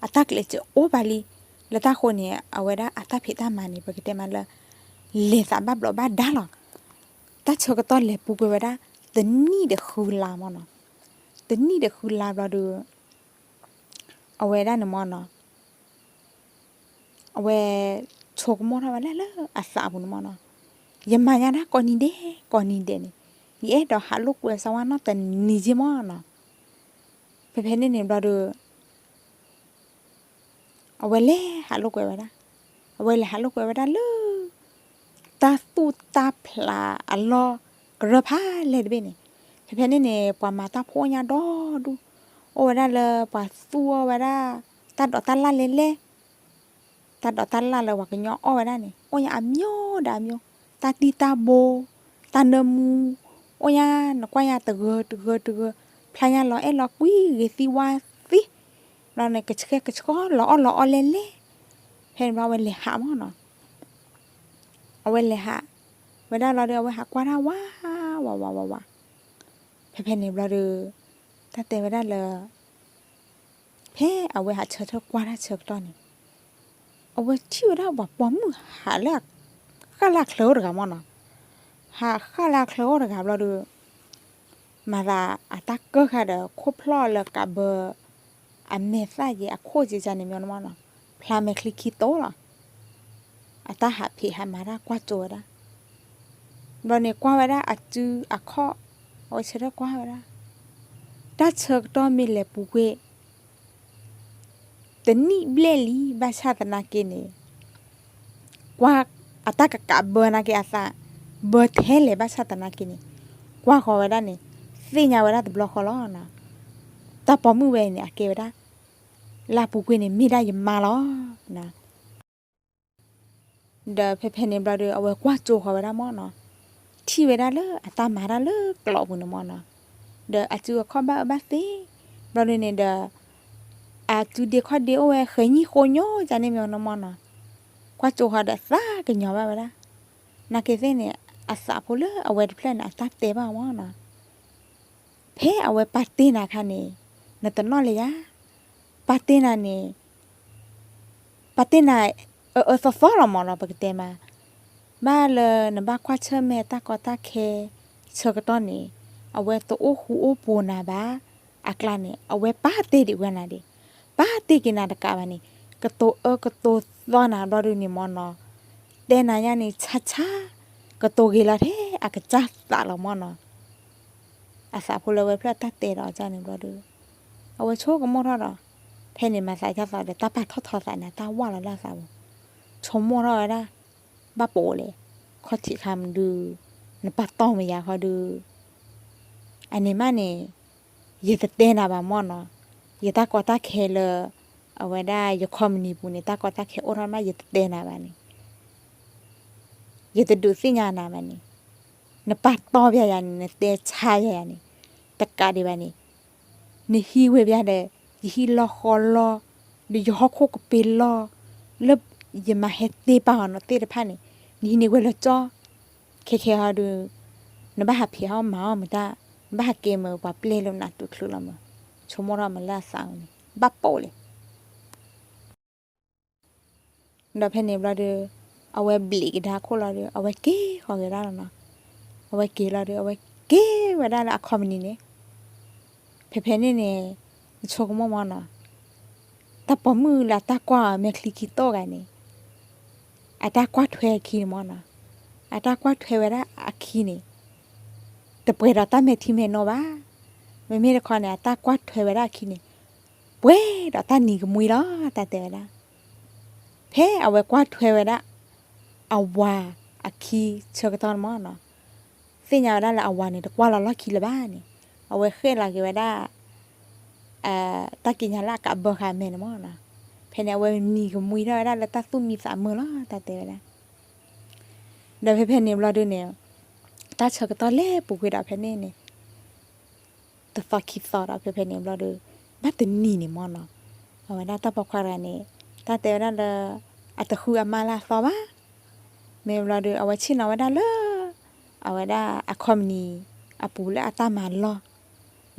အတၢ်ကျဲးစၢးအိၣ်ပာ်လံ, လၢတၢ်ဃိန့ၣ် အဝဲဒၣ်အတၢ်ဖံးတၢ်မၤန့ၣ် ပကတဲမးလၢ လဲၤသးဘၣ်ဘျီးဘၣ်ဒါလီၤ. တၢ်ဆၢကတီၢ်လဲၤပူၤကွံာ်ဝဲဒၣ် တနံၣ်ဒီးဃုလါမၢ်နီၤ, တနံၣ်ဒီးဃုလါဘျီဒီး အဝဲဒၣ်န့ၣ်မၢ်နီၤ အဝဲ ဆိကမိၣ်ထီၣ်ဝဲဒၣ်လၢအသးပူၤန့ၣ်မၢ်နီၤ, ယမၤညါဒၣ်ကိးနံၤဒဲး ကိးနံၤဒဲးန့ၣ်, ယအဲၣ်ဒိးဟးလိာ်ကွဲစၢၤဝဲနီတနံၤက့မၢ်နီၤ. ဖဲဖဲန့ၣ်န့ၣ်ဘျီဒီး အဝဲလဲၤဟးလိာ်ကွဲဝဲဒၣ်, အဝဲလဲၤဟးလိာ်ကွဲဝဲဒၣ်လၢ တၢ်သူၣ်တၢ်ဖျးအလီၢ်ကရၢၢ်ဖးလဲၢ်တဘ့ၣ်န့ၣ်, ဖဲဖဲန့ၣ်န့ၣ် ပှၤမၤတၢ်ဖိအိၣ်ညါဒီဒူၣ်, အိၣ်ဝဲဒၣ်လၢပှၤသူၣ်အီၣ်ဝဲဒၣ် တၢ်ဒိးတၢ်လၣ်လဲၣ်လဲၣ် တၢ်ဒိးတၢ်လၣ်လၢပှၤကညီအီၣ်ဝဲဒၣ်န့ၣ် အိၣ်ညါအမျိုးဒီးအမျိုး, တၢ်တံၢ်တၢ်ဘိ, တၢ်နၢမူ, အိၣ်ညါနကွၢ်ညါတဂၢၤတဂၢၤတဂၢၤ, ဖျါညါလီၤအဲၣ်လီၤကွံဂ့ၤသံဝါသံ, ဘျီန့ၣ် ကဆှဲကဆှီလီၤအီၣ်လီၤအီလဲၣ်လဲၣ်, ဖဲန့ၣ်ဘျီအဝဲလဲၤဟးမၢ်နီၤ, အဝဲလဲၤဟးဝဲဒၣ်လီၤဒီး အဝဲဟးကွၢ်တၢ်ဝးဝးဝးဝးဝး, ဖဲဖဲန့ၣ်ဘျီဒီး တၢ်တဲဝဲဒၣ်လၢ ဖဲအဝဲဟးဆၢထၢၣ်ကွၢ်တၢ်ဆၢကတီၢ်န့ၣ်, အဝဲထံၣ်ဝဲဒၣ်ပှၤပိာ်မုၣ်ဟးလၢ ဃၣ်လၢအချၢအိၣ်တဂၤမၢ်နီၤ, ဟးဃၣ်လၢအချၢအိၣ်တဂၤဘျီဒီး မၤသးအတၢ်ကၢၢ်ဃာ်ဒီးခိၣ်ဖျီၣ်လၢကးဘၢ အမဲာ်သၣ်ယဲအခိၣ်ကန့ၣ်မၢ်နီၤ, ဖျါမဲာ်ချံခံတိၢ်လီၤ, အတၢ်ဟးဖံးဟးမၤတၢ်ကွၢ်ကၠိဝဲဒၣ် ဘျီန့ၣ်ကွၢ်ဝဲဒၣ်အစုအခီၣ်, အဝဲဆၢထၢၣ်ကွၢ်ဝဲဒၣ်, တၢ်ဆၢကတီၢ်မ့ၢ်လဲၤပူၤကွံာ် တနံၣ်ဘျဲၣ်လံ ဘၣ်ဆၣ်သနာ်က့န့ၣ်, ကွၢ်အတၢ်ကကးဘၢနာ်က့အသး, ဘၢထဲလဲၣ်ဘၣ်ဆၣ်သနာ်က့န့ၣ်, ကွၢ်ဃီၤဝဲဒၣ်န့ၣ်, သ့ၣ်ညါဝဲဒၣ်တဘျီဃီလီၤနီၤ, တၢ်ပိာ်မုၣ်ဝဲန့ၣ် အကဲဝဲဒၣ် လၢအပူၤကွံာ်န့ၣ် မ့ၢ်ဒၣ်ယမါလီၤ. ဒီးဖဲဖဲန့ၣ်ဘျီဒီး အဝဲကွၢ်ကၠိဃီၤဝဲဒၣ်မၢ်နီၤ, ထံၣ်ဝဲဒၣ်လၢအတၢ်မၤတၢ်လၢကျိးပူၤန့ၣ်မၢ်နီၤ, ဒီးအစုအခီၣ်ဘၣ်အၢဘၣ်သီ, ဘျီဒီးန့ၣ်ဒီး အစုဒ့ခီၣ်ဒ့အိၣ်ဝဲဃဲၤညံၣ်ဃိညိကန့ၣ်မၢ်နီၤမၢ်နီၤ, ကွၢ်ကၠိဃီၤဒီးသးကညီၤဘၣ်ဝဲဒၣ်, နာ်က့သ့ၣ်န့ၣ် အသးဖိလၢအဝဲတဖျၢၣ်န့ၣ် အတၢ်တဲဘၣ်မၢ်နီၤ ဖဲအဝဲပာ်တ့ၢ်နၤခါန့ၣ်, နတနီၣ်လၢၤယၤ, ပာ်တ့ၢ်နၤန့ၣ်, ပာ်တ့ၢ်နၤ အၢအၢသီသီလီၤမၢ်နီၤ ပကတဲမး, ဘၣ်လၢနဘၣ်ကွၢ်ဆၢၣ်မဲာ်တၢ်ကီတၢ်ခဲ ဆၢကတီၢ်န့ၣ်, အဝဲတအိၣ်ဃူအိၣ်ဖိးနၤဘၣ်, အကျါန့ၣ် အဝဲပာ်တ့ၢ်ဒံးဝဲနၤဒံး, ပာ်တ့ၢ်က့ၤနၤတကးဘၣ်န့ၣ်, ကတိၤအၢကတိၤသီနၤဘျီဒုးန့ၣ်မၢ်နီၤ, တဲနၤညါန့ၣ်ဆါဆါ, ကတိၤဂ့ၤလီၤထဲအကစၢ်သးလီၤမၢ်နီၤ အသးဖိလၢဝဲဖျၢၣ်တၢ်တဲဒီးအကၢ်န့ၣ်ဘျီဒီး, အဝဲဆိကမိၣ်ထီၣ်ဒီး, ဖဲန့ၣ်မၤသးဒ်သိးဒီး တၢ်ပာ်ထီၣ်ထီသးန့ၣ် တၢ်ဝၢ်လီၤလၢအသးပူၤ, ဆိကမိၣ်ထီၣ်ဝဲဒၣ်, ဘၣ်ပိာ်လဲၣ်, ခီၣ်ထံးခါမနုၤဒုး, နပာ်တီၢ်မယၤခီဒုး, အန့ၣ်မးန့ၣ်, ယတတဲနၤဘၣ်မၢ်နီၤ, ယတၢ်ကီတၢ်ခဲလၢ အဝဲဒၣ်ယခီပနံၣ်ပူၤန့ၣ် တၢ်ကီတၢ်ခဲအိၣ်ထီၣ်မး ယတတဲနၤဘၣ်န့ၣ် ယတဒုးသ့ၣ်ညါနၤဘၣ်န့ၣ်, နပာ်တီၢ်ဘၣ်ယၤန့ၣ် နတဲဆါယၤန့ၣ်, တကးဒံးဘၣ်န့ၣ်, နဟံးဝဲဘၣ်ဒီး, ယဟံးလီၤဃီလီၤ, ဒီးယဟီၣ်ခိၣ်ကပ့ၤလီၤ, လၢယမၤဟဲတ့ၢ်ပာ်အီၤနီၤသ့ၣ်တဖၣ်န့ၣ်, နဟံးန့ၢ်ဝဲလၢကၠီ, ခဲခဲဟီဒုး, နဘၣ်ဟးဖံးဟီၣ်မၤအီၣ်မတၢ်, နဘၣ်ဟးက့ၤမၤပှၤပျဲလၢနးတူာ်ချုးလီၤမး, ဆိကမိၣ်ထီၣ်မးလၢအသးန့ၣ် ဘၣ်ပိာ်လဲၣ် ဒီးဖဲန့ၣ်ဘျီဒီး, အဝဲဘျံးကဒါခိၣ်လီၤဒီး အဝဲက့ၤဃီၤက့ၤဒၣ်လီၤနီၤ, အဝဲက့ၤလီၤဒီး အဝဲက့ၤဝဲဒၣ်လၢအခီပနံၣ်န့ၣ်, ဖဲဖဲန့ၣ်န့ၣ်, နဆိကမိၣ်မၢ်နီၤ, တၢ်ပိာ်မုၣ်လၢတၢ်ကွၢ်အီၤမဲာ်ချံခံတိၢ်ဂၤန့ၣ်, အတၢ်ကွၢ်ထွဲအခံန့ၣ်မၢ်နီၤ, အတၢ်ကွၢ်ထွဲဝဲဒၣ်အခံန့ၣ်, တပှဲၤဒီးတၢ်မဲာ်ထံမဲာ်နိဘၣ်, မ့မ့ၢ်တခီန့ၣ် အတၢ်ကွၢ်ထွဲဝဲဒၣ်အခံန့ၣ်, ပှဲၤဒီးတၢ်နံၤကမှံလီၤ တၢ်တဲဝဲဒၣ်, ဖဲအဝဲကွၢ်ထွဲဝဲဒၣ်, အဝၤအခံဆၢကတီၢ်န့ၣ်မၢ်နီၤ, သ့ၣ်ညါဝဲဒၣ်လၢအဝၤန့ၣ် တကွၢ်လီၤလီၢ်ခံလၢၤဘၣ်န့ၣ်, အဝဲဃဲၣ်လီၤက့ၤဝဲဒၣ် တၢ်ကံးညာ်လၢအကးဘၢဃာ်အမဲာ်န့ၣ်မၢ်နီၤ, ဖဲန့ၣ်အဝဲနံၤကမှံထီၣ်ဝဲဒၣ်လၢတၢ်သူၣ်မံသးမုာ်လီၤ တၢ်တဲဝဲဒၣ်, ဒီးဖဲဖဲန့ၣ်ဘျီဒုန့ၣ်, တၢ်ဆၢကတီၢ်လဲၤပူၤကွံာ်ဒီးဖဲန့ၣ်န့ၣ်, တသီခံသီဒီးဖဲဖဲန့ၣ်ဘျီဒု, ဘၣ်တနံၤန့ၣ်မၢ်နီၤ, အဝဲဒၣ်တၢ်ပိာ်ခွါတဂၤန့ၣ်, တၢ်တဲဝဲဒၣ်လၢ, အတဃုအမါလၢအသီဘၣ် မ့ၢ်ဘျီဒီး အဝဲဆ့ၣ်နီၤဝဲဒၣ်လၢ, အဝဲဒၣ်အခီပနံၣ်အပူၤလၢအတၢ်မၤလီၢ်,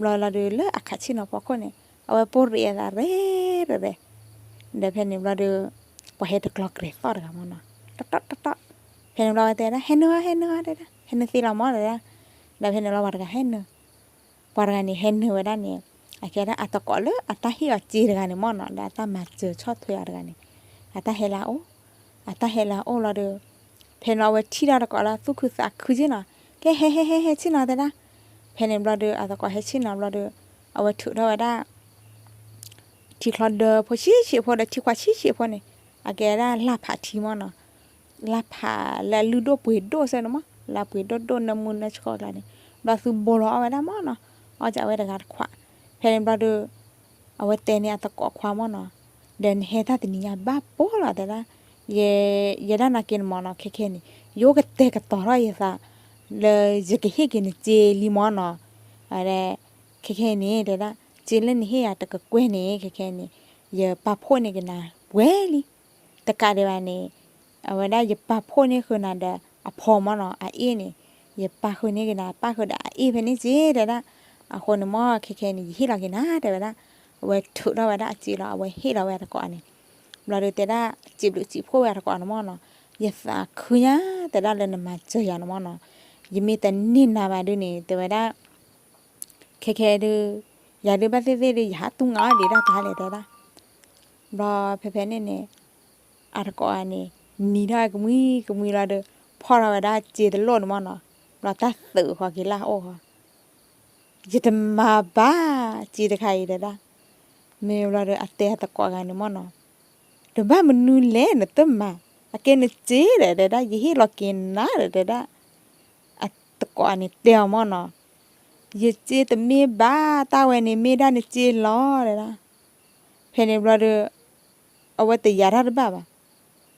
ဘျီလီၤဒီးလၢအခးဆ့ၣ်နီၤဖီခိၣ်န့ၣ် အဝဲပိၢ်ရ့ၣ်အသးရဲၣ်ရဲၣ်, ဒီးဖဲန့ၣ်ဘျီဒီး, ပှၤဟဲတကျီၤကြဲၤသီၣ်တဂၤမၢ်နီၤ, တီတီတီတီ, ဖဲန့ၣ်ဘျီဝဲတဲဒၣ် ဟဲနုာ်ဟဲနုာ်တဲဒၣ် ဟဲနုာ်သ့လီၤမၢ်တဲဒၣ်, ဒီးဖဲန့ၣ်ဘျီပှၤတဂၤဟဲနုာ် ပှၤတဂၤန့ၣ်ဟဲနုာ်ဝဲဒၣ်န့ၣ်, အကဲဒၣ်အတကိးလၢအတၢ်ဟ့ၣ်အီၤစ့တဂၤန့ၣ်မၢ်နီၤ ဒီးအတၢ်မၤစၢၤဆီၣ်ထွဲအီၤတဂၤန့ၣ်, အတၢ်ဟဲလၢအအိၣ်, အတၢ်ဟဲလၢအအိၣ်လီၤဒီး, ဖဲန့ၣ်အဝဲထံၣ်ထီၣ်တကိးလၢသူၣ်ခုသးခုက့နီၤ, ကဲဟဲဟဲဟဲဟဲဆ့ၣ်နီၤတဲဒၣ်. ဖဲန့ၣ်ဘျီဒီး အသကိးဟဲဆ့ၣ်နီၤဘျီဒီး အဝဲထုးထီၣ်ဝဲဒၣ် ထံချီဒၢဖိဆံးဆံးဖိဒီးထံခွးဆံးဆံးဖိန့ၣ်, အကဲဝဲဒၣ်လၢ်ဖးထံမၢ်နီၤ, လၢ်ဖးလၢအလုၢ်ဒိၣ်ပှ့ၤဒိၣ်စဲန့ၣ်မၢ်, လၢပှ့ၤဒိၣ်ဒိၣ်နၢမူနၢဆှီကျါန့ၣ်, ဘျီသုဘိလီၤအီၣ်ဝဲဒၣ်မၢ်နီၤ, အီၣ်ကဝဲတဂၤတခွး. ဖဲန့ၣ်ဘျီဒီး အဝဲတဲန့ၢ်အသကိးခွါမၢ်နီၤ, ဒီးနဟဲတၢ်တနံၤညါဘၣ်ပိာ်လီၤတဲဒၣ်, ယ ယဲဒၣ်နာ်က့န့ၣ်မၢ်နီၤ, ခဲခဲန့ၣ် ယအိၣ်ကတဲာ်ကတီၤထီၣ်ယသး လၢယကဟ့ၣ်က့ၤနစ့လံမၢ်နီၤ, အဝဲ ခဲခဲန့ၣ်တဲဒၣ်, စ့လၢနဟ့ၣ်ယၤတကကွဲၢ်န့ၣ် ခဲခဲန့ၣ် ယပာ်ဖှိၣ်န့ၢ်က့ၤနၤဝဲလံ. တကးဒံးဘၣ်န့ၣ် အဝဲဒၣ်ယပာ်ဖှိၣ်န့ၢ်ဃုာ်နၤဒီးအဖီမၢ်နီၤ, အအ့ၣ်န့ၣ် ယပာ်ဃုာ်န့ၢ်က့ၤနၤ ပာ်ဃုာ်ဒီးအအ့ၣ်ဖဲန့ၣ်စ့တဲဒၣ်. အဃိန့ၣ်မၢ် ခဲခဲန့ၣ် ယဟ့ၣ်လီၤက့ၤနၤတဲဝဲဒၣ်. အဝဲထုးထီၣ်ဝဲဒၣ်အစ့လီၤ အဝဲဟ့ၣ်လီၤဝဲအသကိးန့ၣ်, ဘျီဒီးတဲဒၣ် စံးဘျုးစံးဖှိၣ်ဝဲအသကိးန့ၣ်မၢ်နီၤ, ယသးခုညါတဲဒၣ်လၢနမၤစၢၤယၤန့ၣ်မၢ်နီၤ, ယမ့ၢ်တန့ၢ်နၤဘၣ်ဒုန့ၣ် တဲဝဲဒၣ် ခဲခဲဒုး ယၤဒုးဘၣ်သ့ၣ်သ့ၣ်ဒုး ယဟးတူၢ်ငါအီၣ်ဒံးဒၣ်တၢ်လဲၣ်တဲဒၣ်. ဘျီဖဲဖဲန့ၣ်န့ၣ် အတကိးဂၤန့ၣ် နံၤထီၣ်ကမှံကမှံလီၤဒီး ဖီၣ်ထီၣ်ဝဲဒၣ်စ့တလိၣ်န့ၣ်မၢ်နီၤ, ဘျီတၢ်သုးဃီက့ၤလၢအအိၣ်ဃီ, ယတမၤဘၣ်စ့တခါအံၤတဲဒၣ်. မ့ၢ်ဘျီဒီးအတဲအတကိးဂၤန့ၣ်မၢ်နီၤ, တဘၣ်မနုၤလဲၣ်နတမၤ, အကဲနစ့ဒီးတဲဒၣ် ယဟ့ၣ်လီၤက့ၤနၤဒီးတဲဒၣ်. အတကိးန့ၣ်တဲအီၤမၢ်နီၤ, ယစ့တမ့ၢ်ဘၣ် တၢ်ဝဲန့ၣ်မ့ၢ်ဒၣ်နစ့လီၤတဲဒၣ်. ဖဲန့ၣ်ဘျီဒီး အဝဲတယာ်တၢ်တဘၣ်ဘၣ်.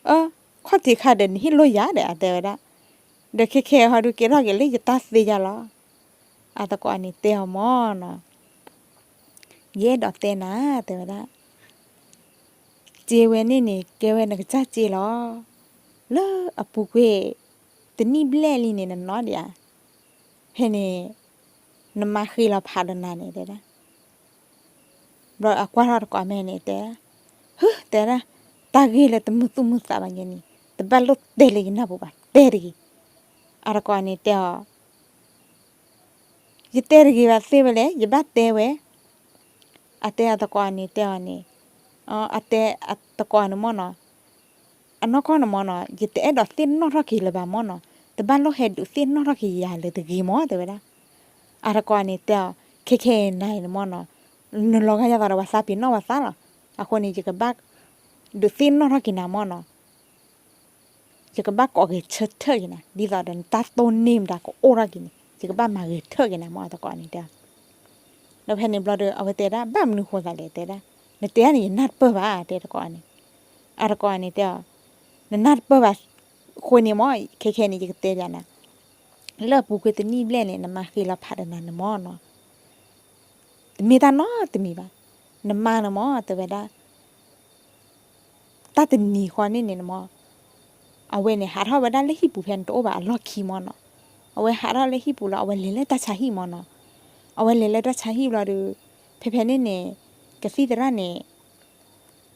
အၢ ခီၣ်ထံးခါဒီးနဟ့ၣ်လိာ်ယၤဒီးအတဲဝဲဒၣ်, ဒီးခဲခဲဟီဒုးကဲထီၣ်က့ၤလၢယတၢ်သ့ယၤလီၤ. အတကိးန့ၣ်တဲအီၤမၢ်နီၤ, ယအဲၣ်ဒိးတဲနၤတဲဝဲဒၣ်, စ့ဝဲန့ၣ်န့ၣ် ကဲဝဲနကစၢ်စ့လီၤ. လၢအပူၤကွံာ် တနံၣ်ဘျဲၣ်လံန့ၣ် နနီၣ်ဒံးဧါ, ဖဲန့ၣ် နမါဃ့လီၤဖးဒီးနၤန့ၣ်တဲဒၣ်. ဘျီအကွၢ်ထီၣ်တကိးမဲာ်န့ၣ် တဲ, ဟု တဲဒၣ်, တၢ်ဂ့ၢ်လၢတမုာ်သူၣ်မုာ်သးဘၣ်န့ၣ် တဘၣ်လိၣ်တဲလၢယနၢ်ပူၤဘၣ်, တဲတဂ့ၤ. အတကိးန့ၣ်တဲအီၤ, ယတဲတဂ့ၤဘၣ်သ့ဝဲလဲၣ် ယဘၣ်တဲဝဲ. အတဲအတကိးန့ၣ်တဲအီၤန့ၣ်, အတဲအတကိးန့ၣ်မၢ်နီၤ, အနီၢ်ကီၢ်န့ၣ်မၢ်နီၤ ယတအဲၣ်ဒိးသ့ၣ်နီၣ်ထီၣ်က့ၤလၢၤဘၣ်မၢ်နီၤ, တဘၣ်လိၣ်ဟဲဒုးသ့ၣ်နီၣ်ထီၣ်က့ၤယၤလၢၤတဂ့ၤမၢ် တဲဝဲဒၣ်. အတကိးန့ၣ်တဲအီၤ, ခဲခဲအံၤနၤအံၤန့ၣ်မၢ်နီၤ, နလီၤဂာ်ယၤသးဒီးပှၤသးပ့ၤနီၣ်ပှၤသးလီၤ. အဃိန့ၣ် ယကဘၣ်ဒုးသ့ၣ်နီၣ်ထီၣ်က့ၤနၤမၢ်နီၤ. ယကဘၣ်ကိးဂဲၤဆၢထၢၣ်က့ၤနၤ ဒ်သိးဒီးနတၢ်တိၢ်န့ၢ်မတၤကအိၣ်ထီၣ်က့ၤန့ၣ် ယကဘၣ်မၤဂဲၤထၢၣ်က့ၤနၤမၢ် အတကိးန့ၣ်တဲ. ဒီးဖဲန့ၣ်ဘျီဒီး အဝဲတဲဒၣ် ဘၣ်မနုၤဃိသးလဲၣ်တဲဒၣ်, နတဲဒၣ်န့ၣ် ယနၢ်တပၢၢ်ဘၣ် တဲတကိးန့ၣ်. အတကိးန့ၣ်တဲအီၤ, နနၢ်တပၢၢ်ဘၣ် ဃိန့ၣ်မၢ် ခဲခဲန့ၣ် ယကတဲပျးနၤ, လၢအပူၤကွံာ်တနံၣ်ဘျဲၣ်န့ၣ် နမါဃ့လီၤဖးဒီးနၤန့ၣ်မၢ်နီၤ. တမ့ၢ်တၢ်နီတမံၤဘၣ်. နမါန့ၣ်မၢ် တဲဝဲဒၣ် တၢ်တနံၤဃီန့ၣ်န့ၣ်မၢ်, အဝဲန့ၣ်ဟးထီၣ်ဝဲဒၣ်လၢဟံၣ်ပူၤဖဲန့ၣ်တအိၣ်ဘၣ်အလီၢ်ခံမၢ်နီၤ. အဝဲဟးထီၣ်လၢဟံၣ်ပူၤလီၤ အဝဲလဲၤလၢတၢ်ဆါဟံၣ်မၢ်နီၤ. အဝဲလဲၤလၢတၢ်ဆါဟံၣ်ဘျီဒီး ဖဲဖဲန့ၣ်န့ၣ် ကသံၣ်သရၣ်န့ၣ်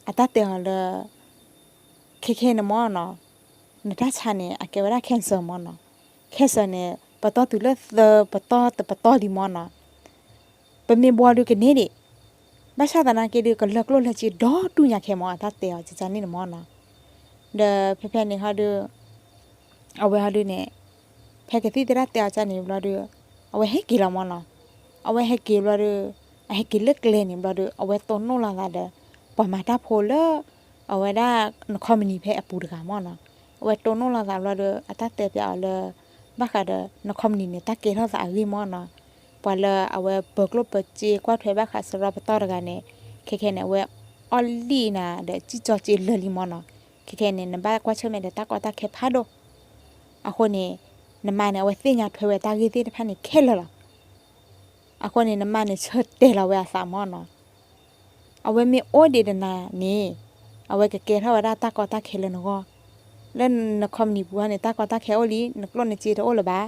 အတၢ်တဲအီၤလၢ ခဲခဲန့ၣ်မၢ်နီၤ, နတၢ်ဆါန့ၣ် အကဲဝဲဒၣ် cancer မၢ်နီၤ. cancer န့ၣ် ပတီၢ်တုၤလၢသၢပတီၢ်တပတီၢ်လံမၢ်နီၤ. ပမ့ၢ်ဘှီဒုးကန့ၢ်ဒံး, ဘၣ်ဆၣ်သနာ်က့ဒုး ကလၢကျိၣ်လၢစ့ဒီဒူၣ်ညါခဲမၢ် အတၢ်တဲအီၤန့ၣ်န့ၣ်မၢ်နီၤ. ဒီးဖဲဖဲန့ၣ်ဟီဒုး အဝဲဟီဒုးန့ၣ် ဖဲကသံၣ်သရၣ်တဲအီၤန့ၣ်ဘျီဒီး အဝဲဟဲက့ၤလီၤမၢ်နီၤ. အဝဲဟဲက့ၤဘျီဒီး အဟဲက့ၤလၢကျဲန့ၣ်ဘျီဒီး အဝဲတိၢ်နီၣ်လိာ်သးဒီး ပှၤမၤတၢ်ဖိလၢ အဝဲဒၣ် နခီမနံၤဖဲအပူၤတဂၤမၢ်နီၤ. အဝဲတိၢ်နီၣ်လိာ်သးဘျီဒီး အတၢ်တဲပျးအီၤလၢ ဘၣ်ဃးဒီး နခီမနံၤန့ၣ် တၢ်ကဲထီၣ်သးအဂ့ၢ်မၢ်နီၤ. ပှၤလၢအဝဲပၢၤကျိၣ်ပၢၤစ့ကွၢ်ထွဲဘၣ်ဃးစရီပတီၢ်တဂၤန့ၣ် ခဲခဲန့ၣ် အဝဲအီၣ်လံၣ်နၤဒီး စံၣ်ကၠီစ့လၢာ်လံမၢ်နီၤ. ခဲခဲန့ၣ် နဘၣ်ကွၢ်ဆၢၣ်မဲာ်ဒီးတၢ်ကီတၢ်ခဲဖးဒိၣ်. အဃိန့ၣ် နမါန့ၣ် အဝဲသ့ၣ်ညါထွဲဝဲတၢ်ဂ့ၢ်သ့ၣ်တဖၣ်န့ၣ်ခဲလၢာ်လီၤ. အဃိန့ၣ် နမါန့ၣ် ဆၢတဲာ်လီၤဝဲအသးမၢ်နီၤ. အဝဲမ့ၢ်အိၣ်ဒံးဒီးနၤန့ၣ် အဝဲကကဲထီၣ်ဝဲဒၣ်တၢ်ကီတၢ်ခဲလၢနဂီၢ်. လၢနခီမနံၤပူၤန့ၣ် တၢ်ကီတၢ်ခဲအိၣ်လံ, နကျိၣ်နစ့တအိၣ်လၢၤဘၣ်.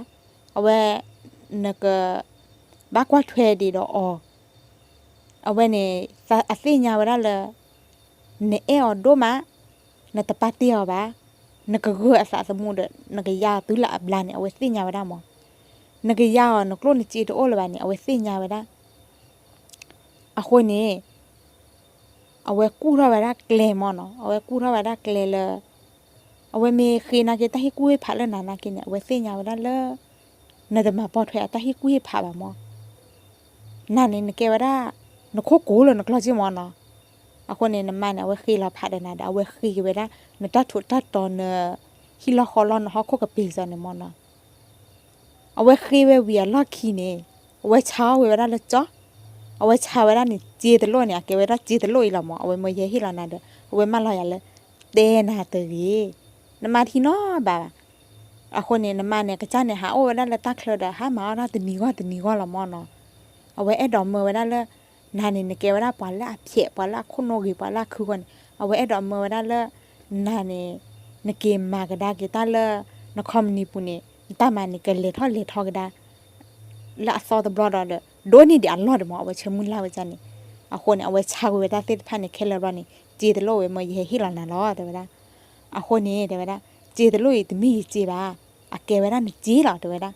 အဝဲ နက ဘၣ်ကွၢ်ထွဲဒံးဒီးအီၤ. အဝဲန့ၣ် အသ့ၣ်ညါဝဲဒၣ်လၢ နအဲၣ်အီၤဒိၣ်မး, နတပာ်တ့ၢ်အီၤဘၣ်, နကဂၢၢ်အသးသမူဒီး နကယါအီၤတုၤလၢအဘျါန့ၣ် အဝဲသ့ၣ်ညါဝဲဒၣ်မး. နကယါအီၤ နကျိၣ်နစ့တအိၣ်လၢၤဘၣ်န့ၣ် အဝဲသ့ၣ်ညါဝဲဒၣ်. အဃိန့ၣ် အဝဲကူၣ်ထီၣ်ဝဲဒၣ်ကျဲမးနီၤ, အဝဲကူၣ်ထီၣ်ဝဲဒၣ်ကျဲလၢ အဝဲမ့ၢ်ဃ့နၤက့ၤတၢ်ဟ့ၣ်ကူၣ်ဟ့ၣ်ဖးလၢနၤနာ်က့န့ၣ် အဝဲသ့ၣ်ညါဝဲဒၣ်လၢ နတမၤပိာ်ထွဲအတၢ်ဟ့ၣ်ကူၣ်ဟ့ၣ်ဖးဘၣ်မၢ်. နၤန့ၣ် နကဲဝဲဒၣ် နခိၣ်ကိၤလၢနကျီၢ်က့မၢ်နီၤ. အဃိန့ၣ် နမါန့ၣ် အဝဲဃ့လီၤဖးဒီးနၤဒီး အဝဲဃ့က့ၤဝဲဒၣ် နတၢ်ထူးတၢ်တီၤ နဟံၣ်လီၢ်ဃီလီၢ် နဟီၣ်ခိၣ်ကပ့ၤစ့ၢ်န့ၣ်မၢ်နီၤ. အဝဲဃ့ဝဲဝံၤအလီၢ်ခံန့ၣ် အဝဲဆါအီၣ်ဝဲဝဲဒၣ်လၢကၠီ, အဝဲဆါဝဲဒၣ်န့ၣ် စ့တလိၣ်န့ၣ် အကဲဝဲဒၣ်စ့တလိၣ်အံၤလီၤမၢ်. အဝဲမၢယဟဲဟ့ၣ်လီၤနၤဒီး အဝဲမၢလီၤယၤလၢ တဲနၤတဂ့ၤ, နမါတဟံးနီတဘျီဘၣ်. အဃိန့ၣ် နမါန့ၣ် ကစၢ်န့ၣ် ဟးအိၣ်ဝဲဒၣ်လၢတၢ်ချၢဒီး ဟးမၤအီၣ်တၢ်တနံၤဂီၢ်တနံၤဂီၢ်လီၤမၢ်နီၤ. အဝဲအဲၣ်ဒိးမၢဝဲဒၣ်လၢ နၤန့ၣ် နကဲဝဲဒၣ်ပှၤလၢအဖျဲး ပှၤလၢအခိၣ်နူာ်ဂ့ၤ ပှၤလၢအခုဃီန့ၣ် အဝဲအဲၣ်ဒိးမၢဝဲဒၣ်လၢ နၤန့ၣ် နက့ၤမၤကဒါက့ၤတၢ်လၢ နခီပနံၣ်ပူၤန့ၣ် နတၢ်မၤန့ၣ် ကလဲၤထီၣ်လဲၤထီကဒါ လၢအသီတဘျီဒီး ဒိၣ်န့ၢ်ဒံးအလီၢ်ဒံးမၢ်. အဝဲဆၢမုၢ်လၢ်ဝဲဒၣ်န့ၣ်, အဃိန့ၣ် အဝဲဆါကွံာ်ဝဲတၢ်သ့ၣ်တဖၣ်န့ၣ် ခဲလၢာ်ဘျီန့ၣ် စ့တလိၣ်ဝဲ မၢယဟဲဟ့ၣ်လီၤနၤလီၤ တဲဝဲဒၣ်. အဃိန့ၣ် တဲဝဲဒၣ် စ့တလိၣ်အံၤ တမ့ၢ်ယစ့ဘၣ်, အကဲဝဲဒၣ်နစ့လီၤ တဲဝဲဒၣ်.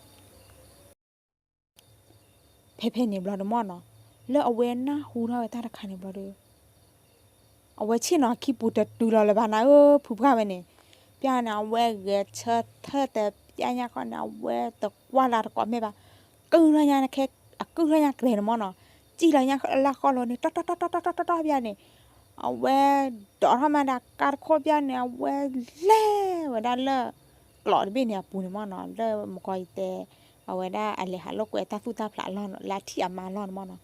ဖဲဖဲန့ၣ်ဘျီဒုးမၢ်နီၤ, လၢအဝဲနၢ်ဟူထီၣ်ဝဲတၢ်တခါန့ၣ်ဘျီဒုး အဝဲဆ့ၣ်နီၤခံပူၤတတုၤလီၤလၢၤဘၣ်နၤဧၢ ဖုဖှၢ်ဝဲန့ၣ်, ပျၢ်န့ၣ် အဝဲဂဲၤဆၢထၢၣ်တပျၢ်ညါဃီန့ၣ် အဝဲတကွၢ်လၢတကိးမဲာ်ဘၣ်, ကုၢ်ထီၣ်ညါခဲ, အကုၢ်ထီၣ်ညါတြဲၤန့ၣ်မၢ်နီၤ, စံၣ်လီၤညါလၢဃီလိၤန့ၣ် တီတီတီတီတီတီတီပျၢ်န့ၣ်, အဝဲဒိးထီၣ်မးဒီးကါတခိၣ်ပျၢ်န့ၣ် အဝဲလဲၤဝဲဒၣ်လၢ ကျိးတဘ့ၣ်န့ၣ်အပူၤန့ၣ်မၢ်နီၤ, လၢမုၢ်ကီၤယတဲ အဝဲဒၣ်အလဲၤဟးလိာ်ကွဲတၢ်သူၣ်တၢ်ဖျးအလီၢ်နီၤ လၢအထံၣ်အမါအလီၢ်န့ၣ်မၢ်နီၤ,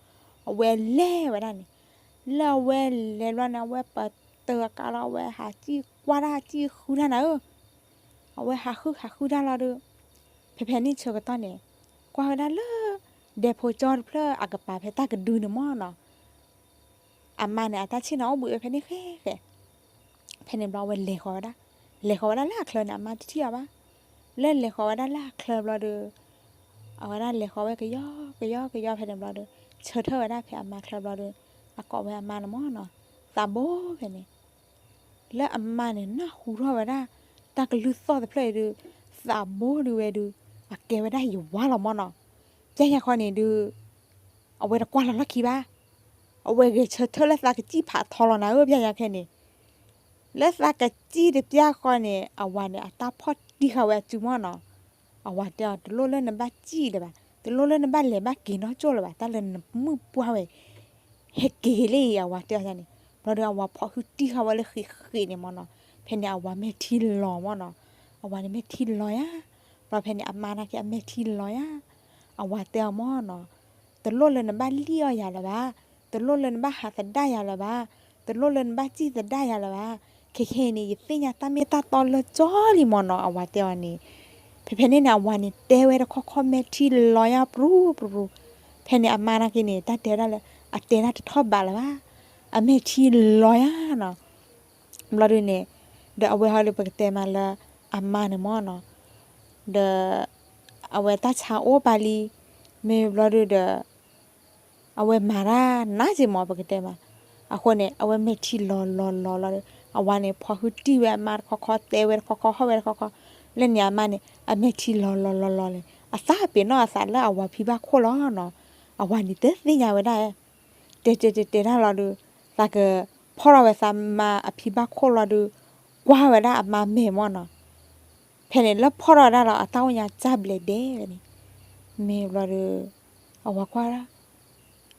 အဝဲလဲၤဝဲဒၣ်န့ၣ်, လၢအဝဲလဲၤဘျီန့ၣ် အဝဲပတုာ်အကါလီၤ အဝဲဟးစံၣ်ကွၢ်တၢ်စံၣ်ဃုတၢ်နၤဧၢ, အဝဲဟးဃုဟးဃုတၢ်လီၤဒီး ဖဲဖဲန့ၣ်ဆၢကတီၢ်န့ၣ် ကွၢ်ဝဲဒၣ်လၢ ဒဲဖိကၠီတဖျၢၣ်အကပၤဖဲတၢ်ကဒုန့ၣ်မၢ်နီၤ, အမါန့ၣ် အတၢ်ဆ့ၣ်နီၤအိၣ်ဘှံးဝဲဖဲန့ၣ်ဃဲဃဲ ဖဲန့ၣ်ဘျီအဝဲလဲၤဃီၤဝဲဒၣ်, လဲၤဃီၤဝဲဒၣ်လၢအချၢန့ၣ် အမါတထံၣ်အီၤဘၣ်, လၢလဲၤဃီၤဝဲဒၣ်လၢအချၢဘျီဒီး အဝဲဒၣ်လဲၤဃီၤဝဲကယီကယီကယီဖဲန့ၣ်ဘျီဒီး ဆၢထၢၣ်ဝဲဒၣ်ဖဲအမါချၢဘျီဒီး အကိးဝဲအမါန့ၣ်မၢ်နီၤ, သးဘိဖဲန့ၣ် လၢအမါန့ၣ် နၢ်ဟူထီၣ်ဝဲဒၣ် တၢ်ကလုၢ်သီၣ်တဖျၢၣ်အံၤဒုး သးဘိဒုးဝဲဒုး အကဲဝဲဒၣ်ယဝါလီၤမၢ်နီၤ, ပျၢ်ညါဃီန့ၣ်ဒုး အဝဲတကွၢ်လီၤလီၢ်ခံဘၣ်, အဝဲဂဲၤဆၢထၢၣ်လၢသးကစံၣ်ဖးထီလီၤနၤဧၢ ပျၢ်ညါခဲန့ၣ်, လၢသးကစံၣ်တပျၢ်ဃီန့ၣ် အဝၤန့ၣ် အတၢ်ဖီၣ်တံၢ်ဃာ်ဝဲအစုမၢ်နီၤ, အဝၤတဲအီၤ တလိၣ်လၢနဘၣ်စံၣ်လၢၤဘၣ်, တလိၣ်လၢနဘၣ်လဲၤဘၣ်က့ၤနီၢ်ကၠိၣ်လၢၤဘၣ်, တၢ်လၢနမုၢ်ပှၢ်ဝဲ ဟဲက့ၤက့ၤလၢအံၤ အဝၤတဲအီၤန့ၣ်, ဘျီဒီးအဝၤဖီၣ်ဟုတံၢ်ဃာ်ဝဲလၢဃံးဃံးန့ၣ်မၢ်နီၤ, ဖဲန့ၣ်အဝၤမဲာ်ထံလီၤမၢ်နီၤ, အဝၤန့ၣ်မဲာ်ထံလီၤယါ, ဘျီဖဲန့ၣ်အမါနာ်က့အမဲာ်ထံလီၤယါ, အဝၤတဲအီၤမၢ်နီၤ, တလိၣ်လၢနဘၣ်လံၣ်အီၣ်ယၤလၢၤဘၣ်, တလိၣ်လၢနဘၣ်ဟးသဒၣ်ယၤလၢၤဘၣ်, တလိၣ်လၢနဘၣ်စံၣ်သဒၣ်ယၤလၢၤဘၣ်, ခဲခဲအံၤန့ၣ် ယသ့ၣ်ညါတၢ်မ့ၢ်တၢ်တီလၢကၠီလံမၢ်နီၤ အဝၤတဲအီၤန့ၣ်, ဖဲဖဲန့ၣ်န့ၣ် အဝၤန့ၣ်တဲဝဲတခီခီမဲာ်ထံလီၤယါပြူပြူပြူ, ဖဲန့ၣ်အမါနာ်က့န့ၣ် တၢ်တဲဒၣ်လၢ အတဲဒၣ်တထီၣ်ဘးလၢၤဘၣ်, အမဲာ်ထံလီၤယါနီၤ, ဘျီဒုးန့ၣ်, ဒီးအဝဲဟီဒုးပကတဲမးလၢ အမါန့ၣ်မၢ်နီၤ, ဒီး အဝဲတၢ်ဆါအိၣ်ပာ်လံ, မ့ၢ်ဘျီဒုးဒီး အဝဲမၤတၢ်နးက့ၤမၢ် ပကတဲမး, အဃိန့ၣ် အဝဲမဲာ်ထံလီၤလီၤလီၤလီၤဒီး အဝၤန့ၣ် ဖီၣ်ဟုတံၢ်ဝဲအမါတခီခီ တဲဝဲတခီခီ ဟီၣ်ဝဲတခီခီ, လၢန့ၣ်အမါန့ၣ် အမဲာ်ထံလီၤလီၤလီၤလီၤန့ၣ် အသးပ့ၤနီၣ်အသးလၢအဝၤဖံဘၣ်ခိၣ်လီၤနီၤ, အဝၤန့ၣ်တသ့ၣ်ညါဝဲဒၣ် တဲတဲတဲတဲတၢ်လီၤဒုး, သးကဖီၣ်ထီၣ်ဝဲသးမါအဖံဘၣ်ခိၣ်လီၤဒုး, ကွၢ်ဝဲဒၣ်အမါမဲာ်မၢ်နီၤ, ဖဲန့ၣ်လၢဖီၣ်ထီၣ်ဝဲဒၣ်လီၤ အတၢ်အိၣ်ညါစၢ်ဘျဲးဒဲးဝဲန့ၣ်, မ့ၢ်ဘျီဒုး, အဝၤကွၢ်ဒၣ်,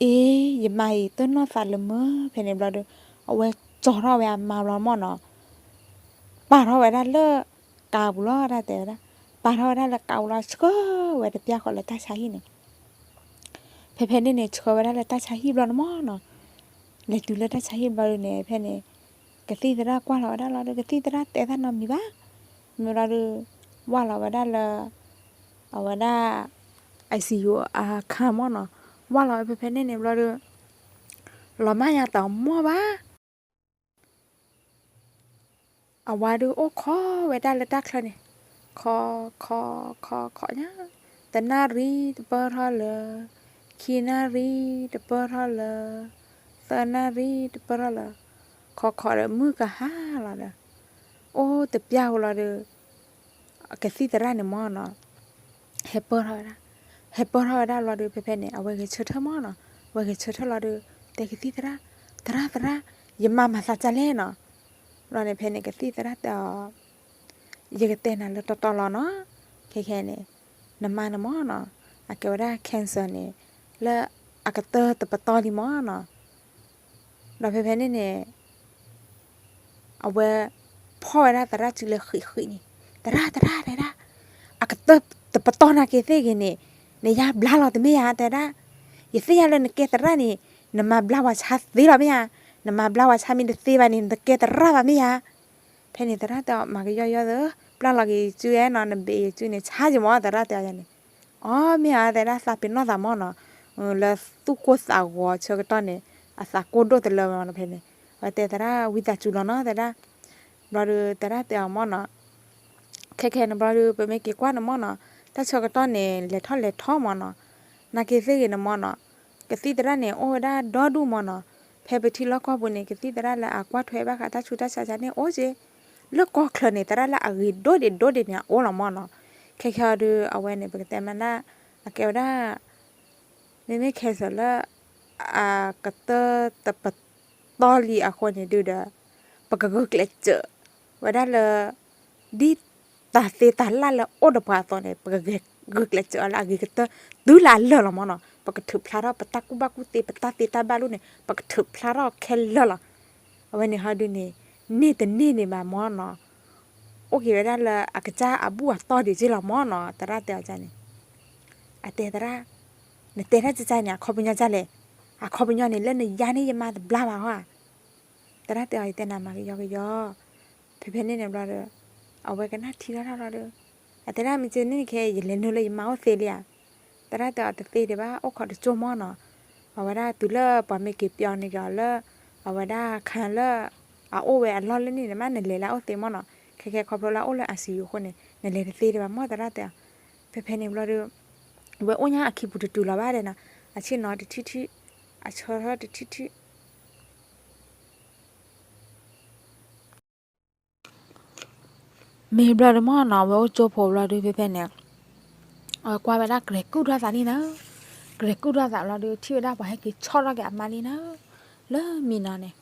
အ့ ယမါအံၤ တနီၢ်သးလၢမုာ် ဖဲန့ၣ်ဘျီဒုး, အဝဲကၠီထီၣ်ဝဲအမါဘျီမၢ်နီၤ, ပာ်ထီၣ်ဝဲဒၣ်လၢ ကါပူၤလီၤ တၢ်တဲဝဲဒၣ်, ပာ်ထီၣ်ဝဲဒၣ်လၢကါပူၤလီၤ ဆှၢဝဲတပျၢ်ဃီလၢတၢ်ဆါဟံၣ်န့ၣ် ဖဲဖဲန့ၣ်န့ၣ် ဆှၢဝဲဒၣ်လၢတၢ်ဆါဟံၣ်ဘျီန့ၣ်မၢ်နီၤ, လဲၤတုၤလၢတၢ်ဆါဟံၣ်ဘျီဒုးန့ၣ် ဖဲန့ၣ် ကသံၣ်သရၣ်ကွၢ်လီၤဝဲဒၣ်လီၤဒီး ကသံၣ်သရၣ်တဲတၢ်နီတမံၤဘၣ်, မ့ၢ်ဘျီဒုး, ဝၢ်လီၤဝဲဒၣ်လၢ အဝဲဒၣ် ICU အခန်းမၢ်နီၤ, ဝၢ်လီၤဝဲဖဲဖဲန့ၣ်န့ၣ်ဘျီဒုး, လီၤမၢ်ညါတမီၢ်ဘၣ် အဝၤဒုးအိၣ်ခိးဝဲဒၣ်လၢတၢ်ချၢန့ၣ်, ခိး ခိး ခိး ခိးညါ, တနၣ်ရံၣ်တပၢၢ်ထီၣ်လၢၤ, ခံနၣ်ရံၣ်တပၢၢ်ထီၣ်လၢၤ, သၢနၣ်ရံၣ်တပၢၢ်ထီၣ်လၢၤ, ခိးခိးဒီးမုၢ်ကဟါလီၤဒီး, အိၣ်တပျၢ်ဃီလီၤဒီး ကသံၣ်သရၣ်န့ၣ်မၢ်နီၤ, ဟဲပၢၢ်ထီၣ်ဝဲဒၣ်, ဟဲပၢၢ်ထီၣ်ဝဲဒၣ်လီၤဒီး ဖဲဖဲန့ၣ် အဝဲဂဲၤဆၢထၢၣ်မၢ်နီၤ, အဝဲဂဲၤဆၢထၢၣ်လီၤဒီး တဲကသံၣ်သရၣ်, သရၣ်သရၣ်, ယမါမၤသးဒ်လဲၣ်နီၤ, ဘျီန့ၣ်ဖဲန့ၣ် ကသံၣ်သရၣ်တဲအီၤ, ယကတဲနၤလၢတီတီလီၤနီၤ, ခဲခဲန့ၣ် နမါန့ၣ်မ့ၢ်နီၤ, အကဲဝဲဒၣ် cancer န့ၣ် လၢအကတၢၢ်တပတီၢ်လံမ့ၢ်နီၤ, ဒီးဖဲဖဲန့ၣ်န့ၣ် အဝဲဖီၣ်ဝဲဒၣ်သရၣ်စုလၢဃံးဃံးန့ၣ်, သရၣ် သရၣ် တဲဒၣ်, အကတၢၢ်တပတီၢ်နာ်က့ၤသ့ၣ်ဂ့ၤန့ၣ်, နယါဘျါလီၤတမ့ၢ်ဧါ တဲဒၣ်, ယသ့ၣ်ညါလၢနကဲသရၣ်န့ၣ် နမါဘျါဝဲဆါသ့လီၤမ့ၢ်ဧါ, နမါဘျါဝဲဆါမ့ၢ်တသ့ဘၣ်န့ၣ် နတကဲသရၣ်ဘၣ်မ့ၢ်ဧါ. ဖဲန့ၣ်သရၣ်တဲအီၤ မၤကယီယီသၢ, ပျၢ်လီၤက့ၤယစုဧဲနီၤ, နဘ့ၣ်ယစုန့ၣ် ဆါယမ့ၢ် သရၣ်တဲအီၤန့ၣ်, အီ မ့ၢ်ဧါ တဲဒၣ်, သးပ့ၤနီၣ်သးမ့ၢ်နီၤ, လၢသူၣ်ကိၢ်သးဂီၤဆၢကတီၢ်န့ၣ် အသးကိၢ်ဒိၣ်တလၢဝဲမ့ၢ်နီၤ ဖဲန့ၣ်, အဝဲတဲသရၣ် ဝံသးစူၤလီၤနီၤ တဲဒၣ်, ဘျီဒီးသရၣ်တဲအီၤမ့ၢ်နီၤ, ခဲခဲန့ၣ်ဘျီဒီး ပမ့ၢ်က့ၤကွၢ်န့ၣ်မ့ၢ်နီၤ, တၢ်ဆၢကတီၢ်န့ၣ် လဲၤထီၣ်လဲၤထီမ့ၢ်နီၤ, နာ်က့ၤသ့ၣ်ဂ့ၤန့ၣ်မ့ၢ်နီၤ, ကသံၣ်သရၣ်န့ၣ် အိၣ်ဝဲဒၣ်ဒီဒူၣ်မ့ၢ်နီၤ, ဖဲပထံလီၢ်ကီၢ်ပူၤန့ၣ် ကသံၣ်သရၣ်လၢအကွၢ်ထွဲဘၣ်ဃးတၢ်ဆူးတၢ်ဆါန့ၣ်အိၣ်က့ၤ, လၢကီၢ်ချၢန့ၣ် သရၣ်လၢအဂ့ၤဒိၣ်ဒံးဒိၣ်ဒံးန့ၣ် အအိၣ်လီၤမ့ၢ်နီၤ, ခဲခဲအီၤဒီး အဝဲန့ၣ် ပကတဲမးဒၣ်, အကဲဝဲဒၣ် မ့မ့ၢ် cancer လၢ အကတၢၢ်တပတီၢ်လံအဃိန့ၣ်ဒုးဒီး ပကဂုာ်ကျဲးစၢးဝဲဒၣ်လၢ ဒ်တၢ်သ့တၢ်လၢ်လၢအိၣ်ဒီးပှၤအသိးန့ၣ် ပကဂဲၤဂုာ်ကျဲးစၢးအီၤလၢအဂ့ၤကတၢၢ် တုၤလၢအလၢာ်လီၤမ့ၢ်နီၤ. ပကထုးဖျါထီၣ်ပတၢ်ကူၣ်ဘၣ်ကူၣ်သ့ ပတၢ်သ့တၢ်ဘၣ်လိာ်န့ၣ် ပကထုးဖျါထီၣ်ခဲလၢာ်လီၤ. အဝဲန့ၣ်ဟီဒုန့ၣ် န့ၢ်တန့ၢ်န့ၣ်ဘၣ်မ့ၢ်နီၤ အိၣ်က့ၤဝဲဒၣ်လၢအကစၢ်အဘူၣ်အတီၢ်ဒံးက့လီၤမ့ၢ်နီၤ. သရၣ်တဲအီၤန့ၣ် အတဲသရၣ်, နတဲတၢ်ကကါန့ၣ် အခီပညီဒ်လဲၣ်. အခီပညီန့ၣ် လၢနယါန့ၢ်ယမါတဘျါဘၣ်ဧါ. သရၣ်တဲအီၤ ယတဲနၤမၤကယီကယီ. ဖဲဖဲန့ၣ်န့ၣ်ဘျီဒီး အဝဲကနၣ်ထံထီၣ်ထီၣ်ဘျီဒီး အတဲဒၣ် မ့ၢ်ကန့ၣ်ခဲ ယလဲၤနုာ်လၢယမါအိၣ်သ့လံဧါ. သရၣ်တဲအီၤ တသ့ဒံးဘၣ် အိၣ်ခိးတကၠိၢ်မ့ၢ်နီၤ. အဝဲဒၣ်တုၤလၢပှၤမ့ၢ်က့ၤပျီန့ၢ်က့ၤအီၤလၢ အဝဲဒၣ်ခါလၢ အအိၣ်ဝဲအလီၢ်လၢန့ၣ်န့ၣ် မ့ၢ်နလဲၤလၢအအိၣ်သ့မ့ၢ်နီၤ. ခဲခဲခီဖျိလၢအအိၣ်လၢ ICU အဃိန့ၣ် နလဲၤတသ့ဒံးဘၣ်မ့ၢ် သရၣ်တဲအီၤ. ဖဲဖဲန့ၣ်ဘျီဒီး ဝဲအိၣ်ညါအခံပူၤတတုၤလီၤဘၣ်ဒီးနီၤ. အဆ့ၣ်နီၤတထံၣ်ထံၣ် အဆၢထီၣ်တထံၣ်ထံၣ် မ့ၢ်ဘျီဒီးမ့ၢ်နီၤ အဝဲအိၣ်ကၠိဖိဘျီဒီး ဖဲဖဲန့ၣ် အဝဲကွၢ်ဝဲဒၣ်ကြဲၤကုၢ်ထီၣ်သးလံနီၤ. ကြဲၤကုၢ်ထီၣ်သးဘျီဒီး ထံၣ်ဝဲဒၣ်ပှၤဟဲက့ၤဆီၣ်ထီၣ်က့ၤအမါလံနီၤ လၢမံနီၤန့ၣ်.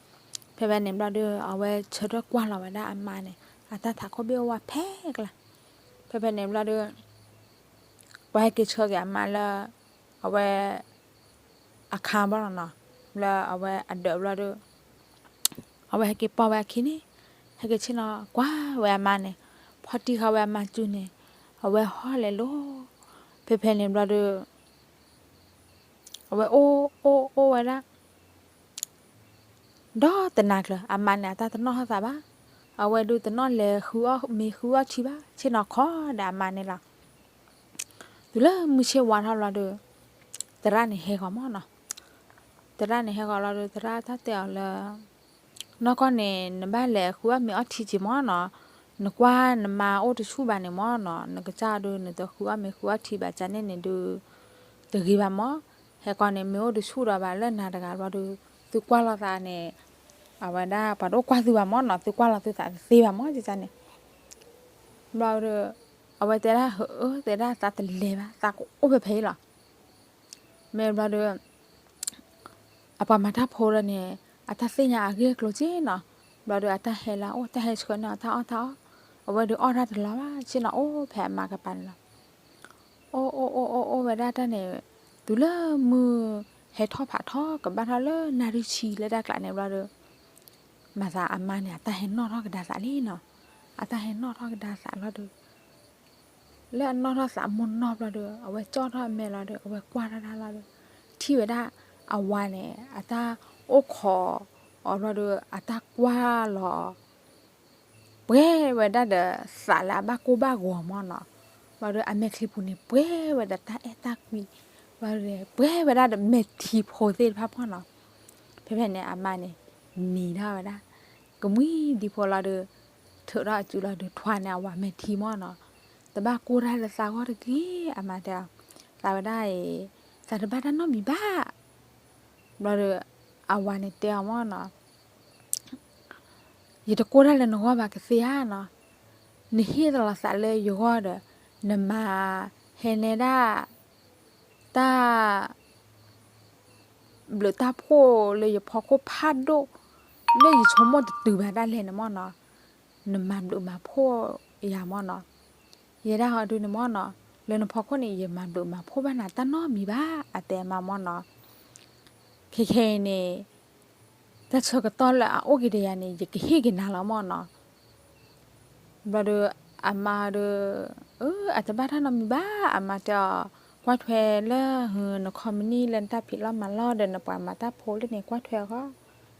ဖဲဖဲန့ၣ်ဘျီဒီး အဝဲဆၢထၢၣ်ကွၢ်လီၤဝဲဒၣ်အမါန့ၣ် အတၢ်သးခိၣ်ဘ့ၣ်အိၣ်ဝဲဖဲကျါ. ဖဲဖဲန့ၣ်ဘျီဒီး ပှၤဟဲက့ၤဆှၢက့ၤအမါလၢ အဝဲ အခါဘၣ်နီၤနီၤ လၢအဝဲအဒၢးဘျီဒီး အဝဲဟဲက့ၤပိာ်ဝဲအခံန့ၣ် ဟဲက့ၤဆ့ၣ်နီၤကွၢ်ဝဲအမါန့ၣ် ဖီၣ်တံၢ်ဃာ်ဝဲအမါစုန့ၣ် အဝဲဟီၣ်လဲၤလိၤ. ဖဲဖဲန့ၣ်ဘျီဒီး အဝဲအိၣ်အိၣ်အိၣ်ဝဲဒၣ် ဒီးတနၤကျၢၤ အမါန့ၣ် အတၢ်တနီၣ်ထီၣ်သးဘၣ်. အဝဲဒုးတနီၣ်လဲၤဃုအီၣ်မ့ၤဃုအီၣ်ထံဘၣ် ဆ့ၣ်နီၤခိးဒီးအမါန့ၣ်လီၤ. တုၤလၢမုၢ်ဆ့ၣ်ဝါထီၣ်ဘျီဒီး သရၣ်န့ၣ်ဟဲဂီၤမ့ၢ်နီၤ. သရၣ်န့ၣ်ဟဲဂီၤလီၤဒီး သရၣ်တၢ်တဲအီၤလၢ နီၢ်ကီၢ်န့ၣ် နဘၣ်လဲၤဃုအီၣ်မ့ၤအီၣ်ထံက့ၤမ့ၢ်နီၤ. နကွၢ်နမါအိၣ်တဆူၣ်ဘၣ်န့ၣ်မ့ၢ်နီၤ နကစၢ်ဒုး နတဃုအီၣ်မ့ၤဃုအီၣ်ထံဘၣ် ကန့ၣ်န့ၣ်ဒုး တဂ့ၤဘၣ်မ့ၢ်. ဟဲကီန့ၣ် မ့ၢ်အိၣ်တဆူၣ်ဒီးဘၣ်လၢနၤတဂၤဘျီဒီး သုကွၢ်လီၤသးန့ၣ် အဝဲဒၣ်ပှၤတအိၣ်ကွၢ်သုဘၣ်မ့ၢ်နီၤ သုကွၢ်လီၤသုသးတသ့ဘၣ်မ့ၢ် ကန့ၣ် ဘျီဒီး အဝဲတဲဒၣ် ဟၢအၢ တဲဒၣ်သးတလဲၤဘၣ် သးကအိၣ်ဖဲဖဲအံၤလီၤ. မ့ၢ်ဘျီဒီး အပှၤမၤတၢ်ဖိဒီးန့ၣ် အတၢ်သ့ၣ်ညါအဂ့ၢ်အကျိၤက့နီၤ. ဘျီဒီးအတၢ်ဟဲလၢအအိၣ် တၢ်ဟဲဆှၢန့ၢ်အီၤတၢ်အီၣ်တၢ်အီ, အဝဲဒုးအီၣ်တၢ်တလီၤဘၣ် ဆ့ၣ်နီၤအိၣ်ဖဲအမါကပၤန့ၣ်လီၤ. အိၣ်အိၣ်အိၣ်အိၣ်အိၣ်ဝဲဒၣ်တၢ်န့ၣ် တုၤလၢမုၢ်ဟဲထီၣ်ဖးထီ ကဘၣ်ထီၣ်လၢနၣ်ရံၣ်ဆံလၢတၢ်ကျးန့ၣ်ဘျီဒီး မၤသးအမါန့ၣ် အတၢ်ဟဲနီၣ်ထီၣ်ကဒါသးလံနီၤ. အတၢ်ဟဲနီၣ်ထီၣ်ကဒါသးလီၤဒီး လၢအနီၣ်ထီၣ်သးမိၢ်နီၢ်ဘျီဒီး အဝဲကၠီၣ်ထီၣ်အမဲာ်လီၤဒီး အဝဲကွၢ်ထီၣ်တၢ်လီၤဒီး ထံၣ်ဝဲဒၣ်အဝၤန့ၣ် အတၢ်အိၣ်ခိးအီၤဘျီဒီး အတၢ်ကွၢ်လီၤ ပှဲၤဝဲဒၣ်ဒီးသးလၢအဘၣ်ကိၢ်ဘၣ်ဂီၤမ့ၢ်နီၤ. ဘျီဒီးအမဲာ်ချံပူၤန့ၣ် ပှဲၤဝဲဒီးတၢ်အဲၣ်တၢ်ကွံ, ဘျီဒီးပှဲၤဝဲဒၣ်ဒီးမဲာ်ထံဖိသ့ၣ်တဖၣ်မ့ၢ်နီၤ. ဖဲဖဲန့ၣ်အမါန့ၣ် မံၤထီၣ်ဝဲဒၣ် ကမှံဒံဖိလီၤဒီး ထုးထီၣ်အစုလီၤဒီး ထွါန့ၢ်အဝၤမဲာ်ထံမ့ၢ်နီၤ. တဘၣ်ကိၢ်တၢ်လၢသးဂီၢ်တဂ့ၤ အမါတဲအီၤ, သးဝဲဒၣ်အံၤ သးတဘၣ်တၢ်နီတမံၤဘၣ်. ဘျီဒီး အဝၤန့ၣ်တဲအီၤမ့ၢ်နီၤ, ယတကိၢ်တၢ်လၢနဂီၢ်ဘၣ်ကသ့ဧါနီၤ, နဟ့ၣ်လီၤသးလၢယဂီၢ်ဒီး နမၤဟဲနဲဒၣ် တၢ်ဘျုးတၢ်ဖှိၣ်လၢယဖီခိၣ်ဖးဒိၣ် လၢယဆိကမိၣ်တတုၤဘၣ်ဒၣ်လဲာ်န့ၣ်မ့ၢ်နီၤ, နမၤဘျုးမၤဖှိၣ် ယၤမ့ၢ်နီၤ, ယဲဒၣ်ဟီဒုန့ၣ်မ့ၢ်နီၤ, လၢနဖီခိၣ်န့ၣ် ယမၤဘျုးမၤဖှိၣ်ဘၣ်နၤတၢ်နီတမံၤဘၣ် အတဲအမါမ့ၢ်နီၤ, ခဲခဲအံၤန့ၣ် တၢ်ဆၢကတီၢ်လၢအအိၣ်က့ၤဒီးယၤန့ၣ် ယကဟ့ၣ်က့ၤနၤလီၤမ့ၢ်နီၤ. ဘျီဒီး အမါဒီး အတဘၣ်တၢ်နီတမံၤဘၣ်, အမါတဲအီၤ ကွၢ်ထွဲလၢ နခီမနံၣ်လၢနတၢ်ဖံးလီၢ်မၤလီၢ်ဒီးနပှၤမၤတၢ်ဖိလၢန့ၣ် ကွၢ်ထွဲအီၤဃီ,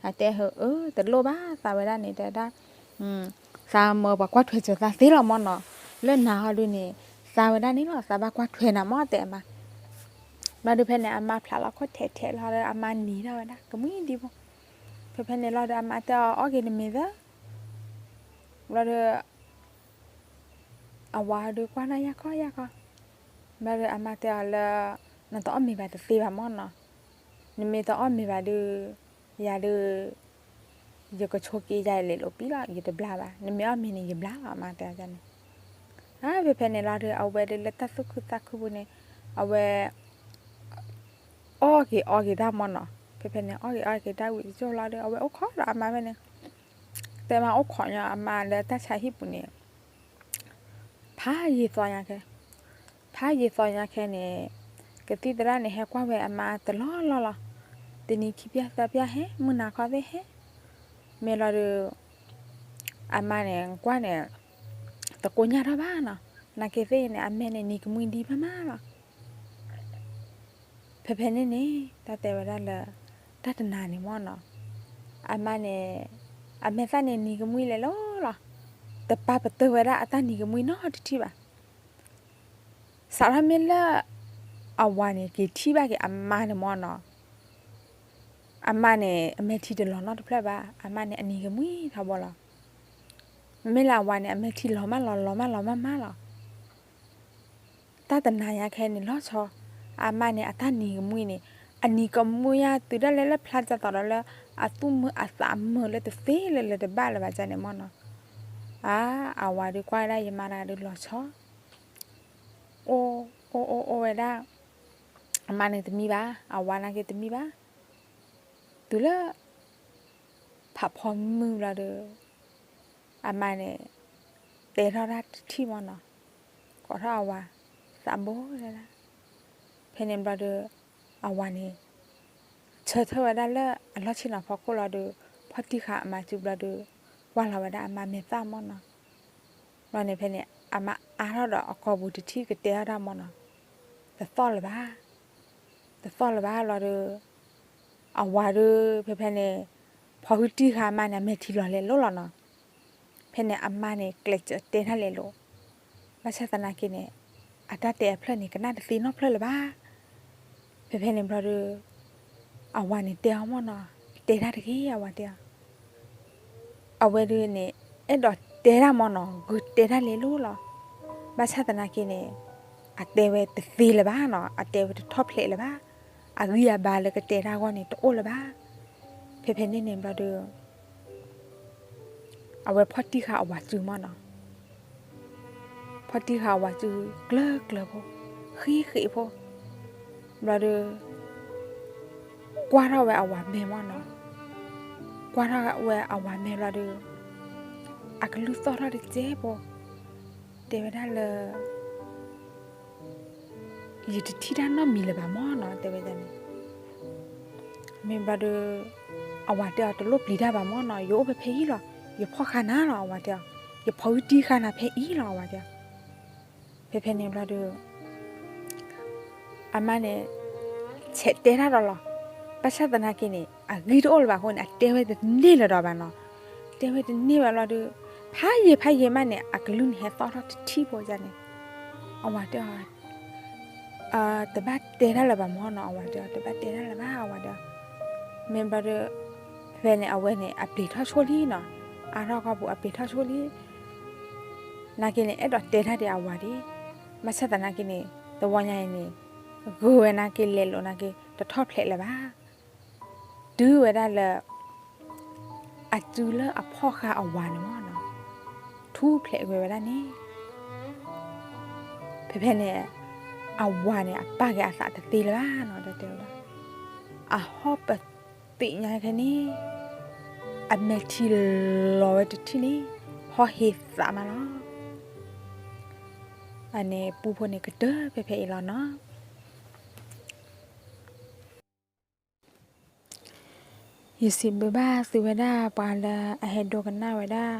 အတဲအီၤ အၢ တလိၣ်ဘၣ် သးဝဲဒၣ်န့ၣ် တဲဝဲဒၣ် သးမၢပှၤကွၢ်ထွဲစၢၤသးသ့လီၤမ့ၢ်နီၤ, လၢနၤဟီဒုန့ၣ် သးဝဲဒၣ်န့ၣ်လီၤ သးဘၣ်ကွၢ်ထွဲနၤမ့ၢ် တဲအမါ. ဘျီဒီးဖဲန့ၣ် အမါဖျးလီၤခိၣ်ထဲးထဲးလီၤဒီး အမါနံၤထီၣ်ဝဲဒၣ် ကမှံဒံဖိ, ဖဲဖဲန့ၣ်လီၤဒီး အမါတဲအီၤ အီၣ်က့ၤနမ့ၤသၢ, ဘျီဒီး အဝၤဒုးကွၢ်ထီၣ်ယၢ်ခီယၢ်ခီ, ဘျီဒီးအမါတဲအီၤလၢ နတအီၣ်မ့ၤဘၣ်တသ့ဘၣ်မ့ၢ်နီၤ, နမ့ၢ်တအီၣ်မ့ၤဘၣ်ဒီး ယၤဒီး ယကဆိးက့ၤယၤလဲၤလိာ်ပံလီၤ ယတဘျါဘၣ်, နမ့ၢ်အီၣ်မ့ၤန့ၣ် ယဘျါလီၤ အမါတဲအီၤန့ၣ်. ဖဲဖဲန့ၣ်လီၤဒီး အဝဲဒုးလၢတၢ်သူၣ်ခုသးခုပူၤန့ၣ် အဝဲ အီၣ်က့ၤအီက့ၤတၢ်မ့ၢ်နီၤ, ဖဲဖဲန့ၣ် အီၣ်က့ၤအီက့ၤတၢ်ဝံၤတကၠိၢ်လီၤဒီး အဝဲအိၣ်ခိးဒီးအမါဖဲန့ၣ်, တဲမါအိၣ်ခိးညီအမါလၢတၢ်ဆါဟံၣ်ပူၤန့ၣ် ဖးယံာ်သီညါခဲ, ဖးယံာ်သီညါခဲန့ၣ် ကသံၣ်သရၣ်န့ၣ် ဟဲကွၢ်ဝဲအမါတလီၢ်လီၢ်လီၤ. တနံၤခံပျၢ်သၢပျၢ်ဟဲ မုၢ်နၤခီသ့ၣ်ဟဲ, မ့ၢ်လီၤဒီး အမါန့ၣ် ကွၢ်န့ၣ် တကိညၢ်ထီၣ်ဘၣ်နီၤ, နာ်က့သ့ၣ်န့ၣ် အမဲာ်န့ၣ် နံၤကမှံဒံဖးမးလီၤ. ဖဲဖဲန့ၣ်န့ၣ် တၢ်တဲဝဲဒၣ်လၢ တၢ်တနၤန့ၣ်မ့ၢ်နီၤ, အမါန့ၣ် အမဲာ်သၣ်န့ၣ် နံၤကမှံလဲၤလိၤလီၤ, တပာ်ပတုာ်ဝဲဒၣ်အတၢ်နံၤကမှံနီတထံၣ်ဘၣ်. စးထီၣ်မ့ၢ်လၢ အဝၤန့ၣ် က့ၤထံၣ်ဘၣ်က့ၤအမါန့ၣ်မ့ၢ်နီၤ, အမါန့ၣ် အမဲာ်ထံတလီၤနီတဖျၢၣ်ဘၣ်, အမါန့ၣ် အနံၤကမှံထီဘိလီၤ. မ့မ့ၢ်လၢအဝၤန့ၣ် အမဲာ်ထံလီၤမးလီၤ လီၤမးလီၤမးမးလီၤ. တၢ်တနၤညါခဲန့ၣ်လီၤဆီ, အမါန့ၣ် အတၢ်နံၤကမှံန့ၣ် အနံၤကမှံညါတုၤဒၣ်လဲာ်လၢဖျါတၢ်သီဒီးလၢ အသူၣ်မုာ်အသးမုာ်လၢတသ့လၢၤလၢၤတဘၣ်လၢၤဘၣ်န့ၣ်မ့ၢ်နီၤ. အါ, အဝၤဒုးကွၢ်ဝဲဒၣ်ယမါတဂၤဒုးလီၤဆီ, အိၣ်အိၣ်အိၣ်ဝဲဒၣ်, အမါန့ၣ်တမံဘၣ်, အဝၤနာ်က့တမံဘၣ်. တုၤလၢ ဖးဖီမုၢ်ဘျီဒီး အမါန့ၣ် တဲထီၣ်တၢ်တထံၣ်မ့ၢ်နီၤ, ကိးထီၣ်အဝၤ သးဘိဒၣ်ဒၣ်. ဖဲန့ၣ်ဘျီဒီး အဝၤန့ၣ် ဆၢထၢၣ်ဝဲဒၣ်လၢအလီၢ်ဆ့ၣ်နီၤဖီခိၣ်လီၤဒီး ဖီၣ်တံၢ်ဃာ်အမါစုဘျီဒီး ကွၢ်လီၤဝဲဒၣ်အမါမဲာ်သၣ်မ့ၢ်နီၤ. ဘျီန့ၣ်ဖဲန့ၣ် အမါအါထီၣ်ဒီးအကိာ်ပူၤတထံၣ်ကတဲထီၣ်တၢ်မ့ၢ်နီၤ, တသီၣ်လၢၤဘၣ်, တသီၣ်လၢၤဘၣ်လီၤဒီး အဝၤဒီး ဖဲဖဲန့ၣ် ဖီၣ်ဟုတံၢ်ဃာ်အမါန့ၣ် အမဲာ်ထံလီၤလဲၤလိၤလီၤနီၤ. ဖဲန့ၣ်အမါန့ၣ် ကျဲးစၢးတဲတၢ်လဲၤလိၤ, ဘၣ်ဆၣ်သနာ်က့န့ၣ် အတၢ်တဲအဖျၢၣ်န့ၣ် ကနၣ်တသ့နီတဖျၢၣ်လၢၤဘၣ်. ဖဲဖဲန့ၣ်ဘျီဒီး အဝၤန့ၣ်တဲအီၤမ့ၢ်နီၤ, တဲတၢ်တဂ့ၤ အဝၤတဲအီၤ. အဝဲဒုးန့ၣ် အဲၣ်ဒိးတဲတၢ်မ့ၢ်နီၤ, ဂုာ်တဲတၢ်လဲၤလိၤလီၤ. ဘၣ်ဆၣ်သနာ်က့န့ၣ် အတဲဝဲတသ့လၢၤဘၣ်နီၤ, အတဲဝဲတထီၣ်ဖျဲးလၢၤဘၣ်, အဂံၢ်အဘါလၢကတဲတၢ်အဂီၢ်န့ၣ် တအိၣ်လၢၤဘၣ်. ဖဲဖဲန့ၣ်န့ၣ်ဘျီဒီး အဝဲဖီၣ်တံၢ်ဃာ်အဝၤစုမ့ၢ်နီၤ, ဖီၣ်တံၢ်ဃာ်အဝၤစုကျၢၤကျၢၤဖိ, ဃ့ဃ့ဖိ, ဘျီဒီး ကွၢ်ထီၣ်ဝဲအဝၤမဲာ်မ့ၢ်နီၤ, ကွၢ်ထီၣ်ဝဲအဝၤမဲာ်ဘျီဒီး အကလုၢ်သီၣ်ထီၣ်တစဲးဖိ, တဲဝဲဒၣ်လၢ ယတထံၣ်တၢ်နီတမံၤလၢၤဘၣ်မ့ၢ်နီၤ တဲဝဲဒၣ်န့ၣ်. မ့ၢ်ဘျီဒီး အဝၤတဲအီၤ တလိၣ်ပျံၤတၢ်ဘၣ်မ့ၢ်နီၤ, ယအိၣ်ဖဲဖဲအံၤလီၤ, ယဖီၣ်ဃာ်နၤလီၤ အဝၤတဲအီၤ, ယဖီၣ်ဟုတံၢ်ဃာ်နၤဖဲအံၤလီၤ အဝၤတဲအီၤ. ဖဲဖဲန့ၣ်ဘျီဒီး အမါန့ၣ် ဆဲးတဲတၢ်ဒီးလီၤ. ဘၣ်ဆၣ်သနာ်က့န့ၣ် အဂံၢ်တအိၣ်လၢၤဘၣ်အဃိန့ၣ် အတဲဝဲတန့ၢ်လၢၤဒီးဘၣ်နီၤ. တဲဝဲတန့ၢ်ဘၣ်လီၤဒီး ဖးယံာ်ဖးယံာ်မးန့ၣ် အကလုၢ်န့ၣ်ဟဲသီၣ်ထီၣ်တထံၣ်ဖိန့ၣ်. အဝၤတဲအီၤ တဘၣ်တဲတၢ်လၢၤဘၣ်မ့ၢ်နီၤ အဝၤတဲအီၤ, တဘၣ်တဲတၢ်လၢၤဘၣ် အဝၤတဲအီၤ. မ့ၢ်ဘျီဒီး ဖဲန့ၣ် အဝဲန့ၣ် အပျံၤထီၣ်ဆိလံနီၤ, အါထီၣ်ကီၢ်ပူၤ အပျံၤထီၣ်ဆိလံ. နာ်က့န့ၣ် အဲၣ်ဒိးတဲတၢ်ဒီးအဝၤဒံး, ဘၣ်ဆၣ်သနာ်က့န့ၣ် သဝီညါအံၤန့ၣ် ဂုာ်ဝဲနာ်က့ လဲၤလိာ်နာ်က့ တထီၣ်ဖျဲးလၢၤဘၣ်. တုၤဝဲဒၣ်လၢ အစုလၢအဖီၣ်ဃာ်အဝၤန့ၣ်မ့ၢ်နီၤ ထူၣ်ဖျဲးကွံာ်ဝဲဒၣ်န့ၣ်, ဖဲဖဲန့ၣ် အဝၤန့ၣ် အပာ်က့ၤအသးတသ့လၢၤဘၣ်နီၤ တဲဝဲဒၣ်. အဟီၣ်ပသံးညါခဲန့ၣ် အမဲာ်ထံလီၤဝဲတထံၣ်န့ၣ် ဟီၣ်ဟ့သးမးလီၤ. အန့ၣ်ပူဖိန့ၣ်ကတၢၢ်ဖဲဖဲအံၤလီၤနီၤ. ယစံးဘျုးဘၣ်သုဝဲဒၣ်ပှၤလၢအဟဲဒိကနၣ်ဝဲဒၣ်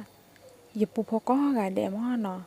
ယပူဖိကိးဂၤဒဲးမ့ၢ်နီၤ.